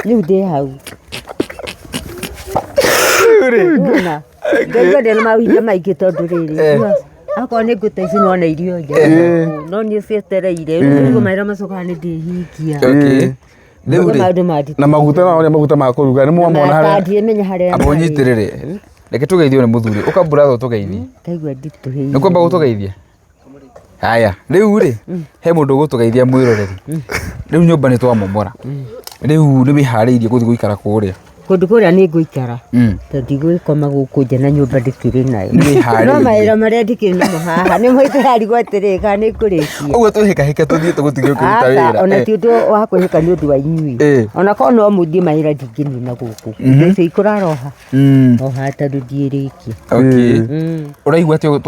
rĩu ndĩ hau Nĩwona? Ngaigua ndĩ na mahinda maingĩ tondũ rĩrĩ akorwo nĩ ngũta ici nĩwona irio nja no niĩ cietereire rĩu nĩguo mawĩra macokaga nĩ ndĩhingia Okay. Rĩu Nĩguo rĩ, maũndũ manditũ na maguta no ũrĩa maguta ma kũruga nĩ mwamona harĩa ndimenya harĩa amba marĩ. ũnyitĩrĩre. Reke tũgeithio nĩ mũthuri. Ũka brother ũtũgeithie. Ngaigua nditũhĩire Nĩ kwamba gũtũgeithia? Haya, rĩu rĩ, he mũndũ ũgũtũgeithia mwĩroreri. Rĩu nyũmba nĩ twamomora. Rĩu nĩ wĩharĩirie gũthiĩ gũikara kũrĩa. Kũndũ kũrĩa nĩ ngũikara Mm. tondũ ndigũgĩkoma gũkũ nja na nyũmba ndĩkĩrĩ nayo Nĩ wĩharĩirie. no mawĩra marĩa ndikĩrĩ namo haha nĩmo ndĩrarigwo atĩrĩ kana nĩ ngũrĩkia Ũguo twĩhĩkahĩke tũthiĩ tũgũtige kũruta Aca, wĩra. ona Eh. ti ũndũ wa kwĩhĩka nĩ ũndũ wa inyuĩ Eh. ona korwo no mũthiĩ mawĩra ndingĩnina gũkũ indo icio ikũrara oha oha tondũ ndiĩrĩkia Okay. Ũraigua atĩ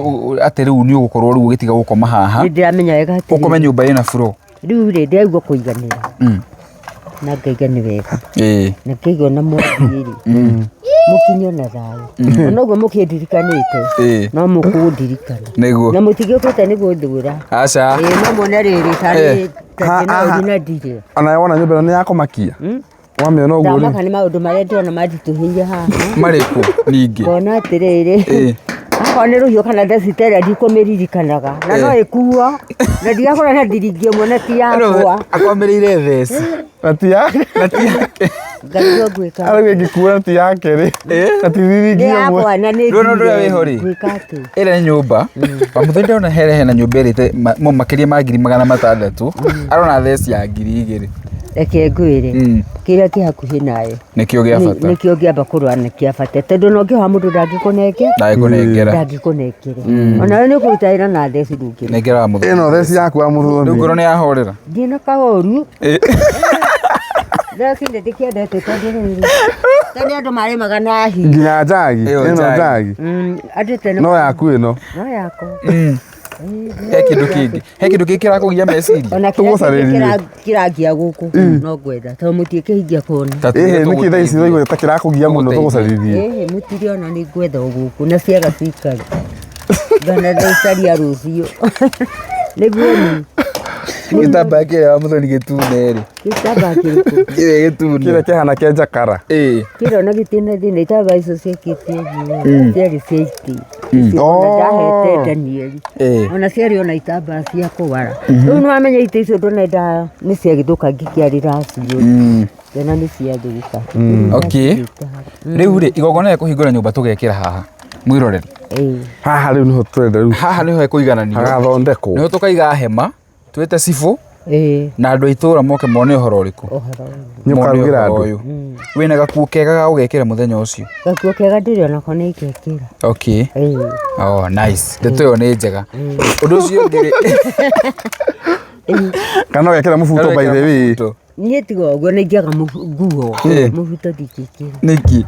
atĩ rĩu nĩ ũgũkorwo rĩu ũgĩtiga gũkoma haha. nĩ ndĩramenya wega atĩrĩrĩ, Ũkome nyũmba ĩna floor. rĩu rĩ ndĩraigua kũiganĩra na ngaiga nĩ wega Ĩĩ. na ngaigua na mwathiĩ rĩ Mũkinye na thayũ. Ona ũguo mũkĩndirikanĩte no mũkũndirikana. Nĩguo. Na mũtigĩũkĩte nĩ gũthũra. Aca. Ĩĩ no muone rĩrĩ tarĩ Ha, tarĩ na ha, ũru na ndirĩ. Ona wona nyũmba ĩno nĩ yakũmakia. Wamĩona ũguo rĩ. Ndamaka nĩ maũndũ marĩa ndĩrona manditũhĩire haha. Marĩkũ ningĩ? Ngona atĩrĩrĩ. Akorwo nĩ rũhiũ kana ndecitera ndikũmĩririkanaga. Na no ĩkuo. Na ndigakora na ndiringi ĩmwe na ti yakwa. Akwamĩrĩire theci. Na ti yake. Na ti yake. Ngarigwo ngwĩka. Arauga ĩngĩkua na ti yake rĩ. Na ti thiringi Nĩ ĩmwe. yakwa na nĩ Ndũrona ũndũ ũrĩa wĩho rĩ? Ngwĩka atĩ. Ĩrĩa nĩ nyũmba. Wamũthoni ndĩrona here hena nyũmba ĩrĩte makĩria ma 600,000. Arona theci ya 2,000. Reke ngwĩre. Kĩrĩa kĩ hakuhĩ nawe. Nĩkĩo gĩa bata. Nĩkĩo ngĩamba kũrora nĩ kĩa bata. Tondũ ona ũngĩhoya mũndũ ndangĩkũnengera. Ndangĩkũnengera. Ndangĩkũnengera. Onawe nĩ ũkũruta wĩra na theci ndũngĩruta. Nengera wa mũthoni. Ĩno theci yaku wa Rĩu mũthoni. ngoro nĩ yahorera. Ndina kaũru. Theci nĩ ndĩkĩendete tondũ rĩrĩ. Tene andũ marĩmaga na hiũ. Nginya njagi. Ĩyo Ĩno njagi. njagi. Andũ tene. No yaku ĩno. No yakwa. He kĩndũ kĩngĩ. He kĩndũ kĩngĩ kĩrakũgia meciria. Ona kĩrĩa kĩngĩ Tũgũcarĩrie. kĩrangia gũkũ no ngwetha tondũ mũtiĩkĩhingia kuona. Ta tuge Ĩhĩ nĩkĩ thaa ici tũgũteithie. ũraigua ta kĩrakũgia mũno tũgũcarĩrie. Ĩhĩ mũtirĩona nĩ ngwetha o gũkũ na ciaga cikare. Ngana ndĩcaria rũciũ. Nĩguo ni Gĩtambaya kĩrĩa wa mũthoni gĩtune rĩ. gĩtambaya kĩrĩkũ? Kĩrĩa gĩtune. Kĩrĩa kĩhana kĩa njakara. Kĩrĩa ona gĩtirĩ na thĩna itambaya icio ciakĩtie ũguo ciarĩ cia itĩ. Icio ona ndahete Danieli. Ona ciarĩ ona itambaya cia kũwara. Rĩu nĩwamenya itĩ icio ndonenda nĩ ciagĩthũka ngĩkĩarĩra cio. Tena nĩ ciathũka. Okay. Rĩu rĩ igongona rĩa kũhingũra nyũmba tũgekĩra haha. Mwĩroreri. Haha rĩu nĩho tũrenda rĩu. Haha nĩho hekũigananio. Hagathondekwo. Nĩho tũkaiga hema twĩte cibũ na andũ a itũra moke mone ũhoro ũrĩkũ. Nĩ Mone ũkarugĩra ũhoro andũ. ũyũ. Wĩna gakuo kega ga gũgekĩra mũthenya ũcio. Gakuo kega ndĩrĩ onako nĩ ngekĩra. Okay. Oh, nice. Ndeto ĩyo nĩ njega. Ũndũ ũcio ũngĩ rĩ. Kana ũgekĩra mũbuto by the way. Niĩ tiga ũguo nĩ ingĩaga nguo. Mũbuto ndingĩkĩra. Nĩkĩ?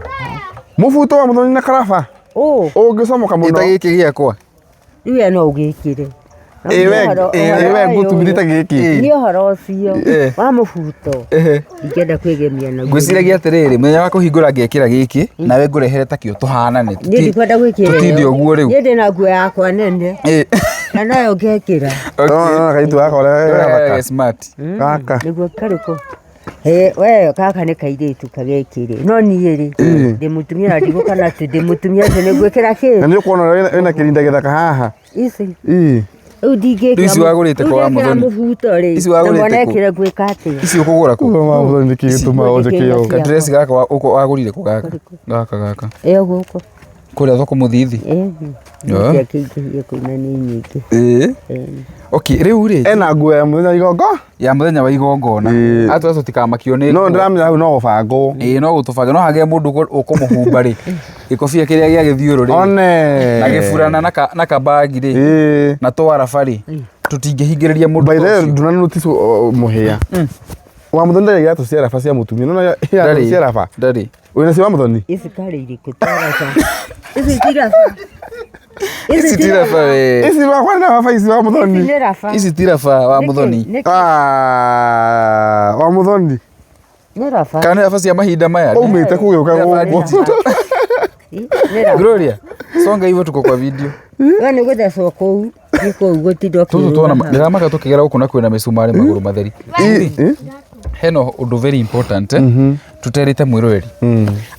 Mũbuto wa mũthoni na karaba. Ũngĩcomoka mũno. Ĩta gĩkĩ gĩakwa. Rĩu we no ũgĩkĩre. Ĩ we ngũtumithĩte gĩkĩ. Niĩ ũhoro ũcio wa mũbuto ingĩenda kwĩgemia naguo. Ngwĩciragia atĩrĩrĩ mũthenya wa kũhingũra ngekĩra gĩkĩ nawe ngũrehere ta kĩo tũhanane. Niĩ ndikwenda gwĩkĩra. Tũtinde ũguo rĩu. Niĩ ndĩna nguo yakwa nene. Na noyo ngekĩra. Ũrona kairĩtu gaka ũrĩa gathaka. Smart. Gaka. Nĩguo karĩkũ? Ĩ we gaka nĩ kairĩtu kagekĩre. No niĩ rĩ ndĩ mũtumia na ndigũka na atĩ ndĩ mũtumia atĩ nĩ ngwĩkĩra kĩ? Na nĩ ũkuona ũrĩa wĩna kĩrinda gĩthaka haha. Ici. Rĩu Rĩu ndingĩkĩra. Ici wagũrĩte kũ wa Ndingĩkĩra Mũthoni? mũbuto rĩ. Ici wagũrĩte Na mwana kũ? ekĩre ngwĩka atĩa? Ici ũkũgũra kũ? Wa Mũthoni nĩkĩ gĩtũmaga ũnjĩke ũguo? Kadress gaka wagũrire kũ gaka? Gaka gaka. Ĩyo gũkũ. Kũrĩa thoko mũthithi. Ciakĩingĩhie kũu na nĩ nyingĩ. Okay, rĩu rĩ. Ena nguo ya mũthenya wa igongo? Ya mũthenya wa igongona. Atũ tũtikamakio nĩ No nguo. ndĩramenya hau no gũbangwo. Ĩĩ no gũtũbanga no hagĩe mũndũ ũkũmũhumba rĩ. Gĩkobia kĩrĩa gĩa gĩthiũrũrĩ. One. Na gĩburana na kabagi rĩ. Na twaraba rĩ. Tũtingĩhingĩrĩria mũndũ By the way ũcio. nduna notice mũhĩa. Wa Mũthoni ndarĩ iratũ cia raba cia mũtumia. Nĩwona iratũ cia raba? Ndarĩ. Wĩna cio wa Mũthoni? Ici karĩ irĩkũ ta raba? Ici ti raba. Ici ti raba we. Ici wakwa na baba ici wa Mũthoni. Ici nĩ raba. Ici ti raba wa Mũthoni. Ah, wa Mũthoni. Nĩ raba. Kana nĩ raba cia mahinda maya? Umĩte kũ gĩũka gũkũ? Nĩ raba. Gloria, songa hivyo tuko kwa video. We nĩ gũthecwo kũu. Nĩ kũu gũtinda Tũtũ tuona ndĩramaka tũkĩgera gũkũ na kwĩna mĩcumarĩ magũrũ matheri. Hena ũndũ very important tũterĩte mwĩroreri.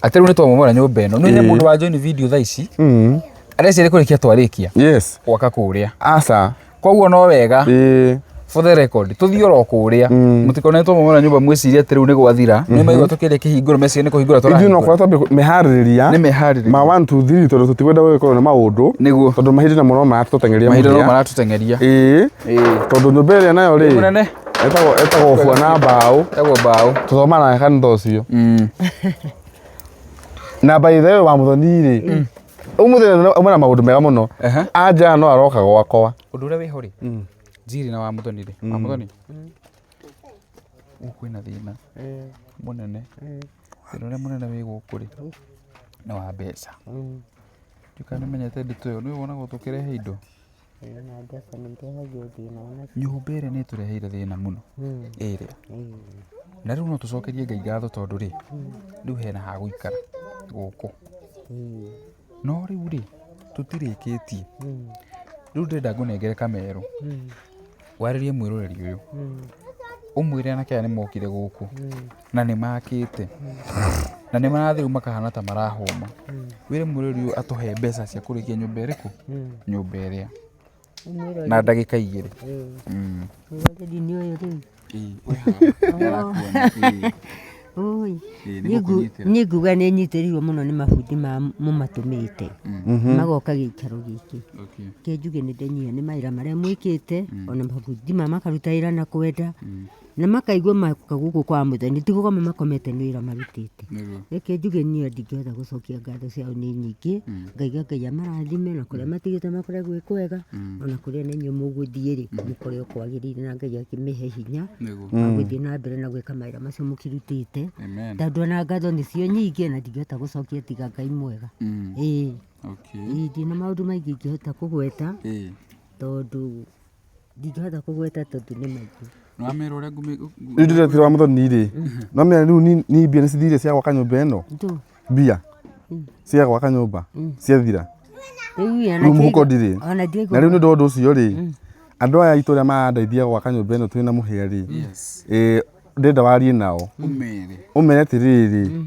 Atĩ rĩu nĩ twamomora nyũmba ĩno. Nĩ mũndũ wa join video thaa ici. Areciria kũrĩkia twarĩkia. Yes. Gwaka kũrĩa. Aca. Koguo no wega. For the record, tũthiĩ oro kũrĩa. Mũtikone twamomora nyũmba mwĩcirie atĩ rĩu nĩ gwathira. Nĩ maigua tũkĩrĩa kĩhingũro meciria nĩ kũhingũra Ithuĩ no tũrahingũra. kũrĩa twambie meharĩrĩria. Nĩ meharĩrĩria. Ma 1 2 3 tondũ tũtikwenda gũgĩkorwo nĩ maũndũ. Nĩguo. Tondũ mahinda namo no maratũteng'eria Mahinda no mũthia. maratũteng'eria. Ĩĩ. Tondũ nyũmba ĩrĩa nayo rĩ. Mũnene. Ĩtagwo bua na mbaũ. Ĩtagwo mbaũ. Tũthoma naye kanitha ũcio. Na by the way wa Mũthoni rĩ. Ũmũthĩ auma na maũndũ mega mũno. Anja no aroka gwakwa. Ũndũ ũrĩa wĩho rĩ. Njiri na wa Mũthoni rĩ. Wa Mũthoni. Gũkũ kwĩna thĩna mũnene. Thĩna ũrĩa mũnene wĩ gũkũ rĩ nĩ wa mbeca. Ndiũĩ kana nĩũmenyete ndeto ĩyo, nĩũĩ wonagwo tũkĩrehe indo. Nyũmba ĩrĩa nĩ ĩtũreheire thĩna mũno ĩrĩa. Na rĩu no tũcokerie Ngai ngatho tondũ rĩ, rĩu hena ha gũikara. Gũkũ. No rĩu rĩ, tũtirĩkĩtie. Rĩu ndĩrenda ngũnengere kamero. Warĩrie mwĩroreri ũyũ. Ũmwĩre anake aya nĩ mokire gũkũ na nĩ makĩte na nĩ marathiĩ rĩu makahana ta marahũma. Wĩre mwĩroreri ũyũ atũhe mbeca cia kũrĩkia nyũmba ĩrĩkũ? Nyũmba ĩrĩa. Na ndagĩka 2. Mwĩroreri nĩ ũyũ rĩu. Ĩĩ, wĩ haha, nĩarakuona. Ĩĩ. Oi. Ĩĩ, nĩgũkũnyitĩra. Niĩ nguga nĩ nyitĩrĩirwo mũno nĩ mabundi ma mũmatũmĩte magoka gĩikaro gĩkĩ. Okay. Reke njuge nĩ ndenyihia nĩ mawĩra marĩa mwĩkĩte ona mabundi ma makaruta wĩra na kwenda na makaigua magoka gũkũ kwa mũthoni ti gũkoma makomete nĩ wĩra marutĩte. Nĩguo. Reke njuge niĩ ndingĩhota gũcokia ngatho ciao nĩ nyingĩ ngaiga Ngai amarathime na kũrĩa matigĩte makore gwĩ kwega ona kũrĩa na inyuĩ mũgũthiĩ rĩ mũkore o kwagĩrĩire na Ngai akĩmĩhe hinya Nĩguo. wa gũthiĩ na mbere na gwĩka mawĩra macio mũkĩrutĩte Amen. tondũ ona ngatho nĩcio nyingĩ na ndingĩhota gũcokia tiga Ngai mwega. Ĩĩ. Okay. Ĩĩ ndina maũndũ maingĩ ingĩhota kũgweta Ĩĩ. tondũ ndingĩhota kũgweta tondũ nĩ maingĩ. Nĩwamera ũrĩa ngũmĩ Rĩu ndĩretire wa mũthoni rĩ no mera rĩu ni mbia nĩ cithire cia gwaka nyũmba ĩno Ndũ. mbia cia gwaka nyũmba ciathira Rĩu rĩu mũhuko ndirĩ ona na rĩu nĩ ũndũ wa ũndũ ũcio rĩ andũ aya aitũ arĩa marandeithia gwaka nyũmba ĩno twĩna mũhĩa rĩ Yes. ndĩrenda warie nao Ũmere. ũmere atĩrĩrĩ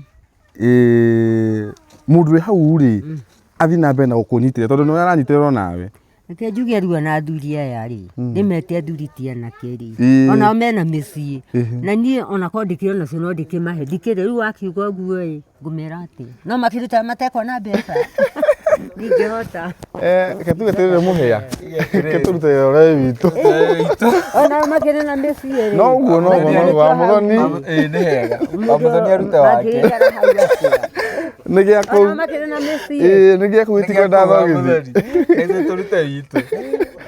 mũndũ wĩ hau rĩ athiĩ na mbere na gũkũnyitĩrĩra tondũ nĩwe aranyitĩrĩra onawe. Reke njuge rĩu ona athuri aya rĩ ndĩmete athuri ti anake rĩ Ĩĩ. onao mena mĩciĩ na niĩ ona korwo ndikĩrĩ onacio no ndĩkĩmahe ndikĩrĩ rĩu wakiuga ũguo ĩ ngũmera atĩa no makĩrutaga matekuona mbeca ndingĩhota. Reke tuge atĩrĩrĩ mũhĩa reke tũrute wĩra ũrĩa wĩ witũ. Onao makĩrĩ na mĩciĩ rĩ No ũguo noguo noguo wa mũthoni Ĩĩ nĩ hega. Wa mũthoni arute wake. mangĩikara hau atĩa nĩ gĩa kũu onao makĩrĩ na mĩciĩ ĩĩ nĩ gĩa kũu gĩtikwenda thogithi. Ithuĩ tũrute witũ.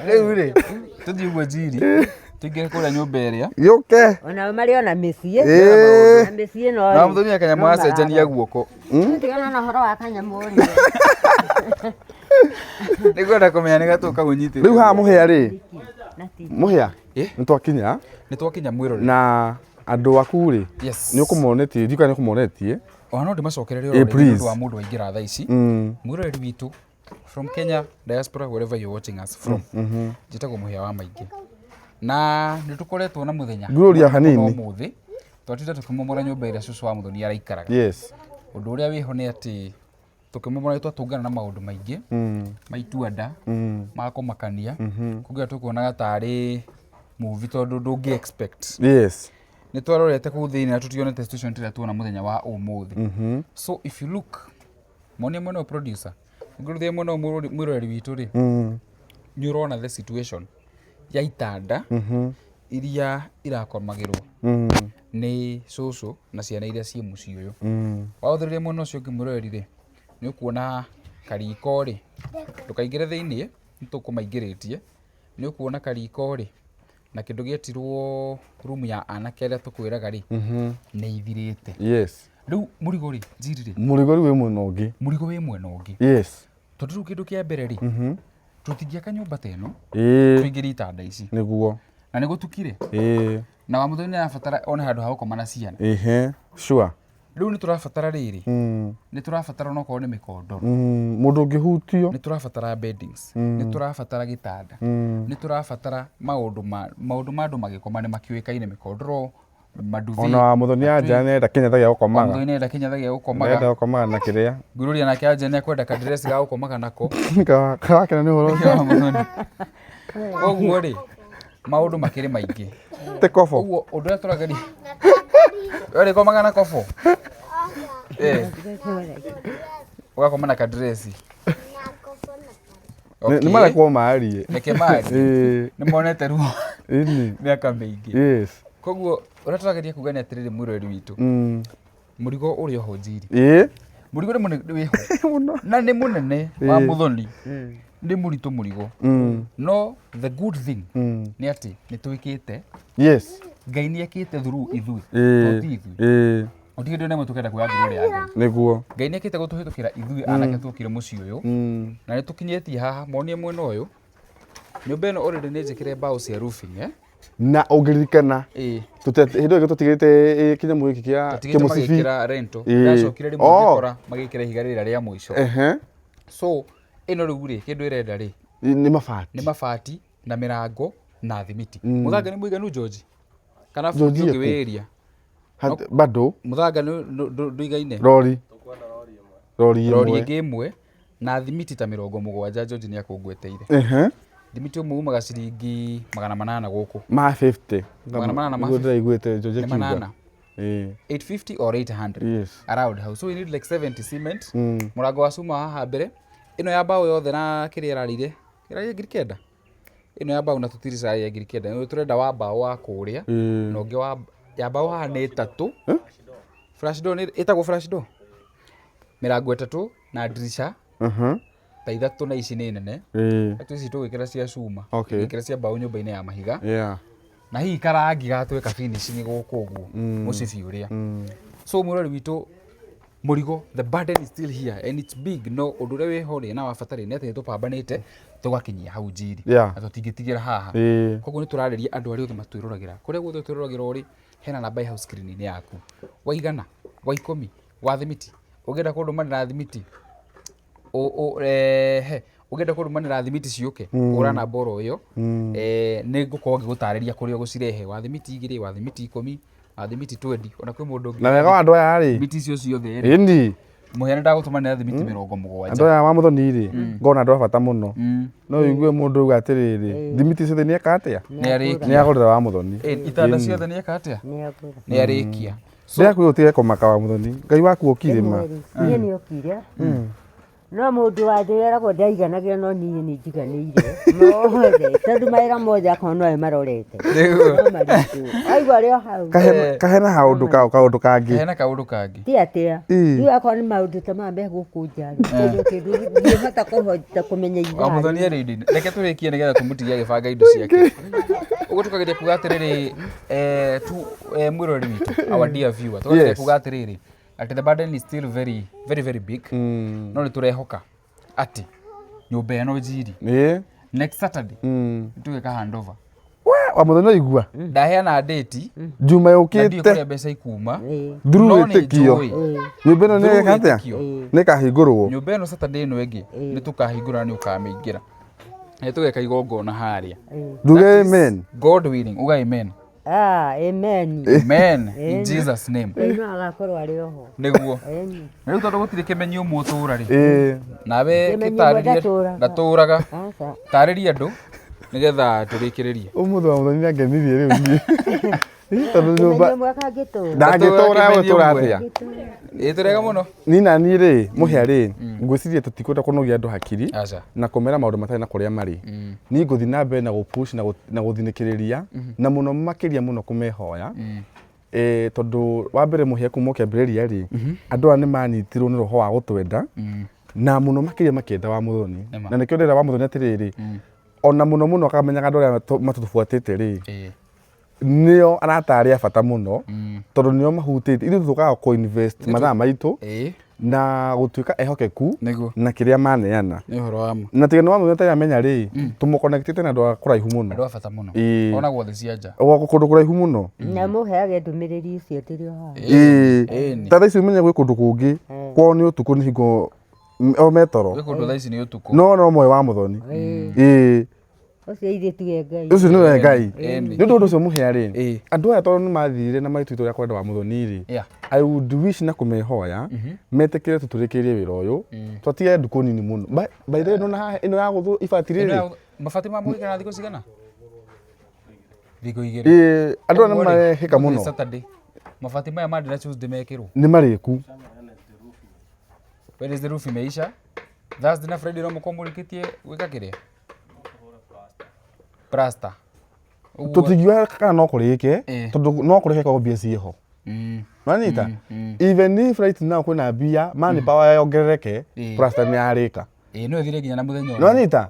Rĩu rĩ, tũthiĩ ũguo njiri, tũingĩre kũrĩa nyũmba ĩrĩa. Gĩũke. Onao marĩ ona mĩciĩ Ĩĩ. na mĩciĩ no Na mũthoni wa kanyamũ acenjania guoko. Tigana na ũhoro wa kanyamũ rĩ. Nĩngwenda kũmenya nĩ gatũ kaũnyitĩte. Rĩu haha mũhĩa rĩ Na ti mũhĩa Ĩ? nĩ twakinya Nĩ twakinya mwĩrore. na andũ aku rĩ Yes. nĩ ũkũmonetie ndiũĩ kana nĩ ũkũmonetie. Ona no ndĩmacokererie Ĩ, oro rĩngĩ nĩ please. ũndũ wa mũndũ waingĩra thaa ici. Mwĩroreri witũ from Kenya diaspora wherever you're watching us from. Njĩtagwo Mũhĩa wa Maingĩ. Na nĩ tũkoretwo na mũthenya Ngũrũria mũno hanini. ũmũthĩ. Twatinda tũkĩmomora nyũmba ĩrĩa cũcũ wa Mũthoni araikaraga. Yes. Ũndũ ũrĩa wĩho nĩ atĩ tũkĩmomora nĩ twatũngana na maũndũ maingĩ ma itua-nda ma kũmakania kũngĩ tũkuonaga tarĩ movie tondũ ndũngĩ expect. Yes. Nĩ twarorete kũu thĩinĩ na tũtionete situation ta ĩrĩa tuona mũthenya wa ũmũthĩ. So if you look monie mwena ũyũ producer ũngĩrũthia mwena ũyũ mwĩroreri witũ rĩ nĩ ũrona the situation ya itanda iria irakomagĩrwo nĩ cũcũ na ciana iria ciĩ mũciĩ ũyũ. Waũthĩrĩria mwena ũcio ũngĩ mwĩroreri rĩ nĩ ũkuona kariko rĩ ndũkaingĩre thĩinĩ nĩ tũkũmaingĩrĩtie nĩ ũkuona kariko rĩ na kĩndũ gĩetirwo rumu ya anake arĩa tũkwĩraga rĩ nĩ ithirĩte. Yes. Rĩu mũrigo rĩ njiri rĩ Mũrigo rĩu wĩ mwena ũngĩ. mũrigo wĩ mwena ũngĩ. Yes. Tondũ rĩu kĩndũ kĩa mbere rĩ tũtingĩaka nyũmba ta ĩno Ĩĩ. tũingĩrie itanda ici Nĩguo. na nĩ gũtukire Ĩĩ. na wa mũthoni nĩ arabatara one handũ ha gũkoma na ciana. Ĩhĩ. Sure. Rĩu nĩ tũrabatara rĩrĩ nĩ tũrabatara onokorwo nĩ mĩkondoro Mũndũ ũngĩhutio. nĩ tũrabatara beddings nĩ tũrabatara gĩtanda nĩ tũrabatara maũndũ ma maũndũ ma andũ magĩkoma nĩ makĩũĩkaine mĩkondoro manduthi Ona wa mũthoni anja nĩenda kĩnyatha gĩa gũkomaga. Mũthoni nĩenda kĩnyatha gĩa Nĩenda gũkomaga gũkomaga na kĩrĩa. Ngũrũria nake anja nĩekwenda kadress ga gũkomaga nako Karakena nĩ ũhoro ũcio. Wa mũthoni. Koguo rĩ maũndũ makĩrĩ maingĩ Te kobo. Ũguo ũndũ ũrĩa tũrageria we ũrĩkomaga na kobo ũgakoma na kadresi. Nĩ marekwo marie. Reke marie. Ĩĩ. Nĩ monete ruo Ĩni. mĩaka mĩingĩ. Yes. Koguo ũrĩa tũrageria kuga nĩ atĩrĩrĩ mwĩroreri witũ mũrigo ũrĩ oho njiri. Ĩĩ. Mũrigo nĩ mũnene wĩho na nĩ mũnene wa mũthoni nĩ mũritũ mũrigo no the good thing nĩ atĩ nĩ twĩkĩte Yes. Ngai nĩ ekĩte through ithuĩ Ĩĩ. to ti ithuĩ Ĩĩ. gũtirĩ hĩndĩ ona ĩmwe tũkenda kuoya through ya Ngai. Nĩguo. Ngai nĩ ekĩte gũtũhĩtũkĩra ithuĩ anake tuokire mũciĩ ũyũ na nĩ tũkinyĩtie haha monie mwena ũyũ nyũmba ĩno already nĩ njĩkĩre mbaũ cia roofing. Na ũngĩririkana Ĩĩ. Hĩndĩ ĩyo ĩngĩ tũtigĩte kĩnyamũ gĩkĩ kĩa Tũtigĩte kĩmũcibi. magĩkĩra rento. Ĩĩ. Ndacokire rĩmwe Oh. ngĩkora magĩkĩra ihiga rĩrĩa rĩa mũico. So ĩno rĩu rĩ, kĩndũ ĩrenda rĩ, Nĩ mabati. Nĩ mabati na mĩrango na thimiti. Mũthanga nĩ mũiganu, George? Kana bundi George ũngĩ ĩkũ? wĩ area? Bado. Mũthanga ndũigaine? Rori. Rori Rori ĩmwe. ĩngĩ ĩmwe na thimiti ta 70, George nĩ akũngweteire. Thimiti ũmwe umaga ciringi 800 gũkũ. Ma 50. 800 ma Nĩguo ndĩraiguĩte George Nĩ akiuga. manana. Ĩĩ. 850 or 800. Around house. So we need like 70 cement. Mũrango wa cuma haha mbere. Ĩno ya mbaũ yothe na kĩrĩa ĩrarĩire. Ĩrarĩire 9,000. Ĩno ya mbaũ na tũtirica ĩrarĩire 9,000. Nĩ tũrenda wa mbaũ wa kũrĩa. Na ũngĩ wa ya mbaũ haha nĩ ĩtatũ. Flash door nĩ ĩtagwo flash door. Mĩrango ĩtatũ na ndirisha ta ithatũ na ici nĩ nene. Atu ici tũgwĩkĩra cia cuma. Tũgwĩkĩra cia mbaũ nyũmba-inĩ ya mahiga. Na hihi karangi gatwĩka finishing gũkũ ũguo mũcibi ũrĩa. So mwĩrori witũ, mũrigo, the burden is still here and it's big, no ũndũ ũrĩa wĩho rĩ na wa bata rĩ nĩ atĩ nĩ tũpambanĩte tũgakinyia hau njiri. Na tũtingĩtigĩra haha. Koguo nĩ tũrarĩria andũ arĩa othe matwĩroragĩra, kũrĩa guothe ũtwĩroragĩra ũrĩ, hena namba ĩ hau screen-inĩ yaku, wa 100, wa 10, wa thimiti, ũngĩenda kũndũmanĩra thimiti, ũngĩenda kũndũmanĩra thimiti ciũke, hũra namba oro ĩyo. Nĩ ngũkorwo ngĩgũtarĩria kũrĩa ũgũcirehe, wa thimiti 2, wa thimiti 10, wa thimiti 20, ona kwĩ mũndũ ũngĩ Na wega wa andũ aya rĩ. Thimiti icio ciothe rĩ. Ĩni. Mũhĩa ndagũtũmanĩra thimiti 70. Andũ aya wa Mũthoni rĩ, ngona andũ a bata mũno. No ũigue mũndũ auga atĩrĩrĩ, thimiti ciothe nĩ eka atĩa? Nĩ arĩkia. Nĩ agũrĩra wa Mũthoni. Itanda ciothe nĩ eka atĩa? Nĩ agũra. Nĩ arĩkia. Ndĩrakwĩra ũtige kũmaka wa Mũthoni. Ngai waku okire ma. Niĩ nĩ okire. No mũndũ wa thĩ eragwo ndaiganagĩra, no niĩ nĩ njiganĩire mothe, tondũ mawĩra mothe akorwo nowe marorete no maritũ aigua arĩ o hau. Kahena kaũndũ kangĩ. Kahena kaũndũ kangĩ. Ti atĩa. Ĩĩ. Rĩu akorwo nĩ maũndũ ta maya me gũkũ nja rĩ, kĩndũ kĩndũ ndingĩhota kũhota kũmenya Wa ithaa. Mũthoni arĩ indo-inĩ. Reke tũrĩkie nĩgetha tũmũtige agĩbanga indo ciake. Ũguo tũkageria kuga atĩrĩrĩ, tu mwĩroreri witũ, our dear viewer, tũkageria kuga atĩrĩrĩ atĩ the burden is still very very very big, no nĩ tũrehoka atĩ nyũmba ĩno njiri next Saturday tũgeka handover. We, wa Mũthoni waigua. Ndaheana date Juma na ndiũĩ yũkĩte. kũrĩa mbeca ikuma. Through No nĩ wĩtĩkio. njũĩ. Nyũmba ĩno nĩ Through ĩgeka atĩa? wĩtĩkio. Nĩ ĩkahingũrwo. Nyũmba ĩno Saturday ĩno ĩngĩ nĩ tũkahingũra, nĩ ũkamĩingĩra na tũgeka igongona harĩa. Nduge That is amen. God willing, uga amen. Ah, amen. Amen in Jesus name. Ngai no agakorwo arĩ oho. Nĩguo. Ĩni. Na rĩu tondũ gũtirĩ kĩmenyi ũmwe ũtũũra rĩ, nawe Kĩmenyi ũmwe kĩtarĩrie. ndatũũraga. Ndatũũraga. Aca. Tarĩria andũ nĩgetha tũrĩkĩrĩrie. Ũmũthĩ wa Mũthoni nĩ angenirie rĩu niĩ. Ĩ, tondũ nyũmba Kĩmenyi ũmwe kangĩtũũra. ndangĩtũra. Kĩmenyi Gũtũra ũmwe. atĩa? Ĩ, tũrega mũno. Niĩ na niĩ rĩ, mũhĩa rĩ, ngwĩciria tũtikwenda kũnogia andũ hakiri Aca. na kũmera maũndũ matarĩ na kũrĩa marĩ. Niĩ ngũthiĩ na mbere na gũpush na gũthinĩkĩrĩria na mũno makĩria mũno kũmehoya. Tondũ wa mbere, mũhĩa, kuma ũkĩambĩrĩria rĩ, andũ aya nĩ manyitirwo nĩ roho wa gũtwenda na mũno makĩria makĩenda wa Mũthoni. Nĩma. Na nĩkĩo ndĩrera wa Mũthoni atĩrĩrĩ, ona mũno mũno akamenyaga andũ arĩa matũbuatĩte rĩ, nĩo arata arĩa a bata mũno, tondũ nĩo mahutĩtie. Ithuĩ tũkaga kũ invest mathaa maitũ na gũtuĩka ehokeku na kĩrĩa maneana. Nĩ ũhoro wa ma. Na tiga nĩ wa Mũthoni atarĩ amenya rĩ, tũmũconnectĩte na andũ a kũraihu mũno. Andũ a bata mũno. Ona guothe cia nja. Kũndũ kũraihu mũno. Na mũheage ndũmĩrĩri icio ndĩrĩ o haha. Ĩĩ, ta thaa ici ũmenye gwĩ kũndũ kũngĩ kwao nĩ ũtukũ, nĩ hingo o metoro. Gwĩ kũndũ thaa ici nĩ ũtukũ. No moĩ wa Mũthoni. Ĩĩ. Ũcio ithuĩ tuge Ngai. Ũcio nĩwe Ngai. Ĩni. Nĩ ũndũ ũcio, mũhĩa rĩ, andũ aya tondũ nĩ mathire na magĩtua itua rĩa kwenda wa Mũthoni rĩ, I would wish na kũmehoya metĩkĩre tũtũrĩkĩrie wĩra ũyũ, twatiga ndukũ nini mũno. By the way, nĩwona haha ĩno ya gũthwo ibati Ĩno rĩrĩ. Mabati ma mũgĩkĩra na thikũ cigana? Thikũ 2. Ĩĩ, andũ aya nĩ Ũguo rĩ, marehĩka gũtirĩ mũno. Saturday. Mabati maya Monday na Tuesday mekĩrwo. Nĩ marĩku. Wednesday roof imeisha. Thursday na Friday no mũkorwo mũrĩkĩtie gwĩka kĩrĩa? Plaster. Ũguo. Tũtingiuga kana no kũrĩke, tondũ no kũrĩke korwo mbia ciĩho. Nĩwanyita? Even if right now kwĩna mbia, manpower yongerereke, plaster nĩ yarĩka. Ĩĩ, no ĩthire nginya na mũthenya ũmwe. Nĩwanyita?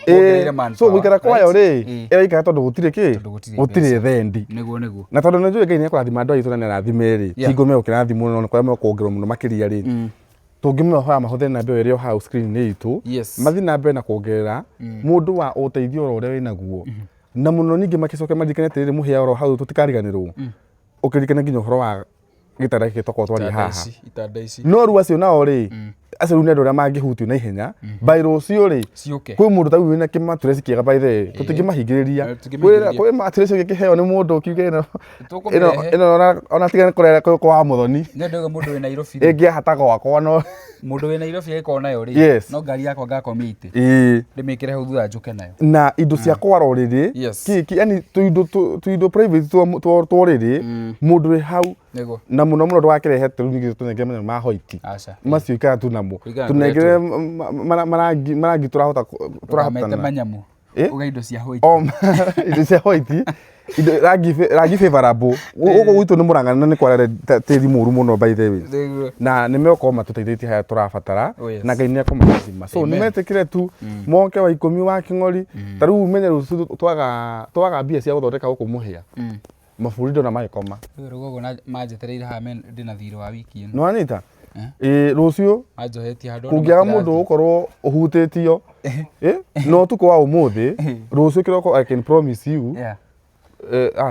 Wongereire Ĩĩ, so manpower, gũikara kwayo right? rĩ, ĩraikara tondũ gũtirĩ kĩ? Tondũ gũtirĩ Gũtirĩ mbeca. thendi. Nĩguo nĩguo. Na tondũ nĩ njũĩ Ngai nĩ ekũrathima andũ aitũ na nĩ arathime rĩ, hingo megũkĩrathimwo no nĩ kũrĩa mekuongererwo mũno makĩria rĩ, tũngĩmehoya mahũthĩre namba ĩyo ĩrĩ o hau screen-inĩ itũ, mathiĩ na mbere na kuongerera mũndũ wa ũteithio oro ũrĩa wĩnaguo. Na mũno ningĩ magĩcoke maririkane atĩrĩrĩ, mũhĩa oro hau tũtikariganĩrwo, ũkĩririkane nginya ũhoro wa gĩtanda gĩkĩ tokorwo twaria Itanda haha. ici, itanda ici. No rĩu acio nao rĩ, acio rĩu nĩ andũ arĩa mangĩhutio na ihenya by rũciũ rĩ, Ciũke. kwĩ mũndũ ta rĩu wĩna kĩmatireci kĩega by the way, tũtingĩmahingĩrĩria. Eh, tũtingĩmahingĩrĩria. Kwĩ matireci ũngĩkĩheo nĩ mũndũ ũkiuge ĩno ĩno Tũkũmĩrehe. ĩno ona tiga nĩ kũrera kwa mũthoni Nĩ ndauga mũndũ wĩ Nairobi rĩ, ĩngĩahata gwakwa no mũndũ wĩ Nairobi agĩkorwo nayo rĩ, Yes. no ngari yakwa ngakomia itĩ ĩĩ ndĩmĩkĩre hau thutha njũke nayo. Na indo cia kwara ũrĩrĩ, Yes. kĩ yani tuindo tuindo private twa ũrĩrĩ mũndũ wĩ hau. Nĩguo. Na mũno mũno ndũgakĩrehe tũrĩu ningĩ tũnengere manyamũ ma hoiti. Aca. Macio ikara tu namo. Kũringana na Tũnengere kũrĩa marangi tũrahota Ndũkamete tũrahotana. manyamu. Eh? Uga indo cia white. O indo cia white, indo rangi favorable gũkũ gwitũ nĩ Mũrang'a na nĩ kwara tĩri mũru mũno by the way. Nĩguo. Na nĩ megũkorwo matũteithĩtie harĩa tũrabatara. Oh, yes. Na Ngai nĩ ekũmarathima, so Amen. nĩ metĩkĩre tu moke wa 10 wa kĩng'ori. Ta rĩu menye rũciũ twaga mbia cia gũthondeka gũkũ mũhĩa, maburi ndona magĩkoma. Rĩu rũgongo na manjetereire haha ndĩna thirĩ wa wiki ĩno. Nĩ wanyita? Ĩĩ, rũciũ Manjohetie handũ ona kũngĩaga mũndũ matirathiĩ. ũgũkorwo ũhutĩtio no ũtukũ wa ũmũthĩ, rũciũ kĩroko I can promise you. Yeah.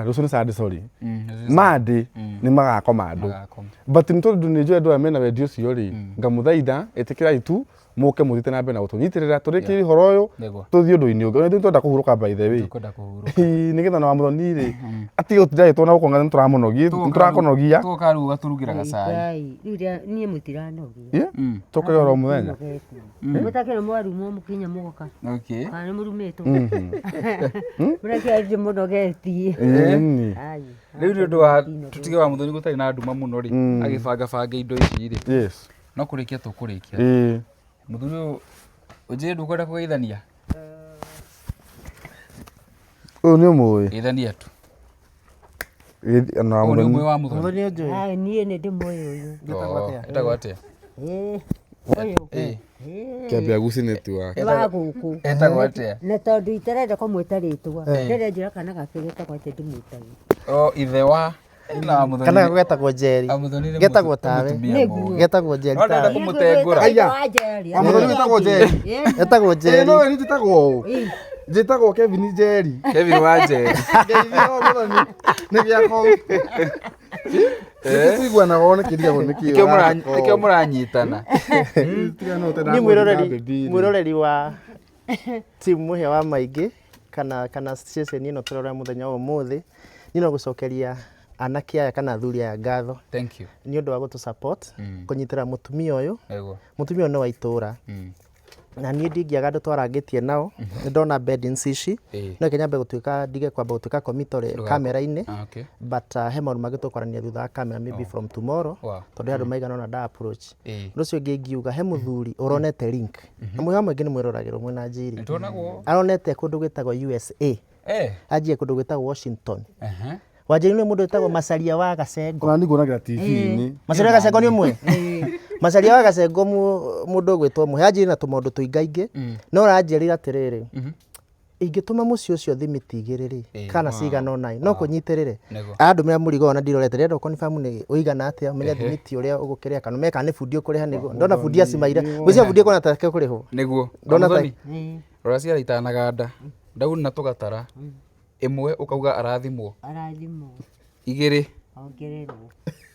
Rũciũ nĩ Sunday, sorry. Rũciũ nĩ Monday nĩ magakoma andũ. Magakoma. But nĩ tondũ nĩ njũĩ andũ aya mena wendi ũcio rĩ, ngamũthaitha ĩtĩkĩrai tu mũke mũthiĩte na mbere na gũtũnyitĩrĩra tũrĩkĩrie ũhoro ũyũ, Nĩguo. tũthiĩ ũndũ-inĩ ũngĩ. Ona ithuĩ nĩtũrenda kũhurũka by the way. Tũkwenda kũhurũka. Ĩĩ, nĩgetha na wa mũthoni rĩ atige gũtinda agĩtwo gũkũ nĩ tũramũnogia, nĩtũrakũnogia. Tũgoka rĩu ũgatũrugĩra gacai. Ngai, rĩu niĩ mũtiranogia. Ĩ, tũkaga oro mũthenya. Mũtakĩrĩ mwarumwo mũkinya mũgoka. Okay. Kana nĩ mũrumĩtwo. Mũrakĩarire mũnogetie. Ĩni. Ai. Rĩu nĩ ũndũ wa tũtige wa mũthoni gũtarĩ na nduma mũno rĩ, agĩbangabanga indo ici rĩ. Yes. No kũrĩkia tũkũrĩkia. Ĩĩ. Mũthuri ũyũ ũnjĩre ndũkwenda kũgeithania? Ũyũ nĩ ũmũĩ. Geithania tu. Ĩ, na Ũyũ nĩ mũthoni. ũmwe wa mũthoni. Mũthoni ũnjũĩ. Ai, niĩ nĩ ndĩmũĩ ũyũ. Getagwo atĩa? Etagwo atĩa? Ĩ, ũyũ. Ĩ, Kĩambia guci network. Nĩ wa gũkũ. Etagwo atĩa? Na tondũ itarenda kũmwĩta rĩtwa, ndĩrenjĩra kana gake getagwo atĩa ndĩmwĩtage. O ithe wa na mũthoni. Kana gako getagwo Njeri. Wa mũthoni nĩ Getagwo tawe. mũtumia Nĩguo. mũũgĩ. Getagwo Njeri No ndenda tawe. kũmũtengũra. Aya. Wa Wa mũthoni wĩtagwo Njeri. Getagwo Ĩ, Njeri. no we njĩtagwo ũũ. Njĩtagwo Kevin Njeri. Kevin wa Njeri. Ngeithia wa mũthoni. Nĩ gĩa kũu. Nĩtũiguanaga o nĩkĩrigagwo nĩkĩ. Nĩkĩo mũranyitana. Niĩ mwĩroreri wa team Mũhĩa wa Maingĩ kana ceceni ĩno tũrora mũthenya wa ũmũthĩ, niĩ no gũcokeria anake aya kana athuri aya ngatho Thank you. nĩ ũndũ wa gũtũ support kũnyitĩra mũtumia ũyũ. Nĩguo. Mũtumia ũyũ nĩ wa itũra na niĩ ndingĩaga andũ twarangĩtie nao. Nĩ ndona beddings ici, no reke nyambe gũtuĩka ndige kwamba gũtuĩka committal kamera-inĩ. Ah, okay. But he maũndũ mangĩ tũkwarania thutha wa kamera maybe from tomorrow, Wow. tondũ he andũ maigana ũna nda approach. Ũndũ ũcio ũngĩ ingiuga, he mũthuri ũronete link na Mũhĩa wa Maingĩ nĩ mwĩroragĩrwo mwĩna Njiri. Nĩtuonagwo. Aronete kũndũ gwĩtagwo USA. Anjie kũndũ gwĩtagwo Washington. Wanjiri nĩ mũndũ wĩtagwo Macaria wa Gacengo. Ona niĩ nguonagĩra TV-inĩ. Macaria wa Gacengo nĩ ũmwe. Macaria wa Gacengo mũndũ ũgwĩtwo Mũhĩa anjiri na tũmaũndũ tũingaingĩ, no aranjĩrire atĩrĩrĩ, ingĩtũma mũciĩ ũcio thimiti 2 rĩ, kana cigana ũna no kũnyitĩrĩre. Nĩguo. Arandũmĩra mũrigo ona ndirorete, ndĩrenda ũ-confirm nĩ ũigana atĩa, ũmenye thimiti ũrĩa ũgũkĩrĩha kana ũmenye kana nĩ bundi ũkũrĩha nĩguo. Ndona bundi acimaire, ngwĩciria bundi ekuona take kũrĩhwo. Nĩguo. Ndona ta- Mũthoni, rora ciara itanaganda. Ndauna tũgatara. 1 ũkauga arathimwo. Arathimwo. 2. Ongererwo.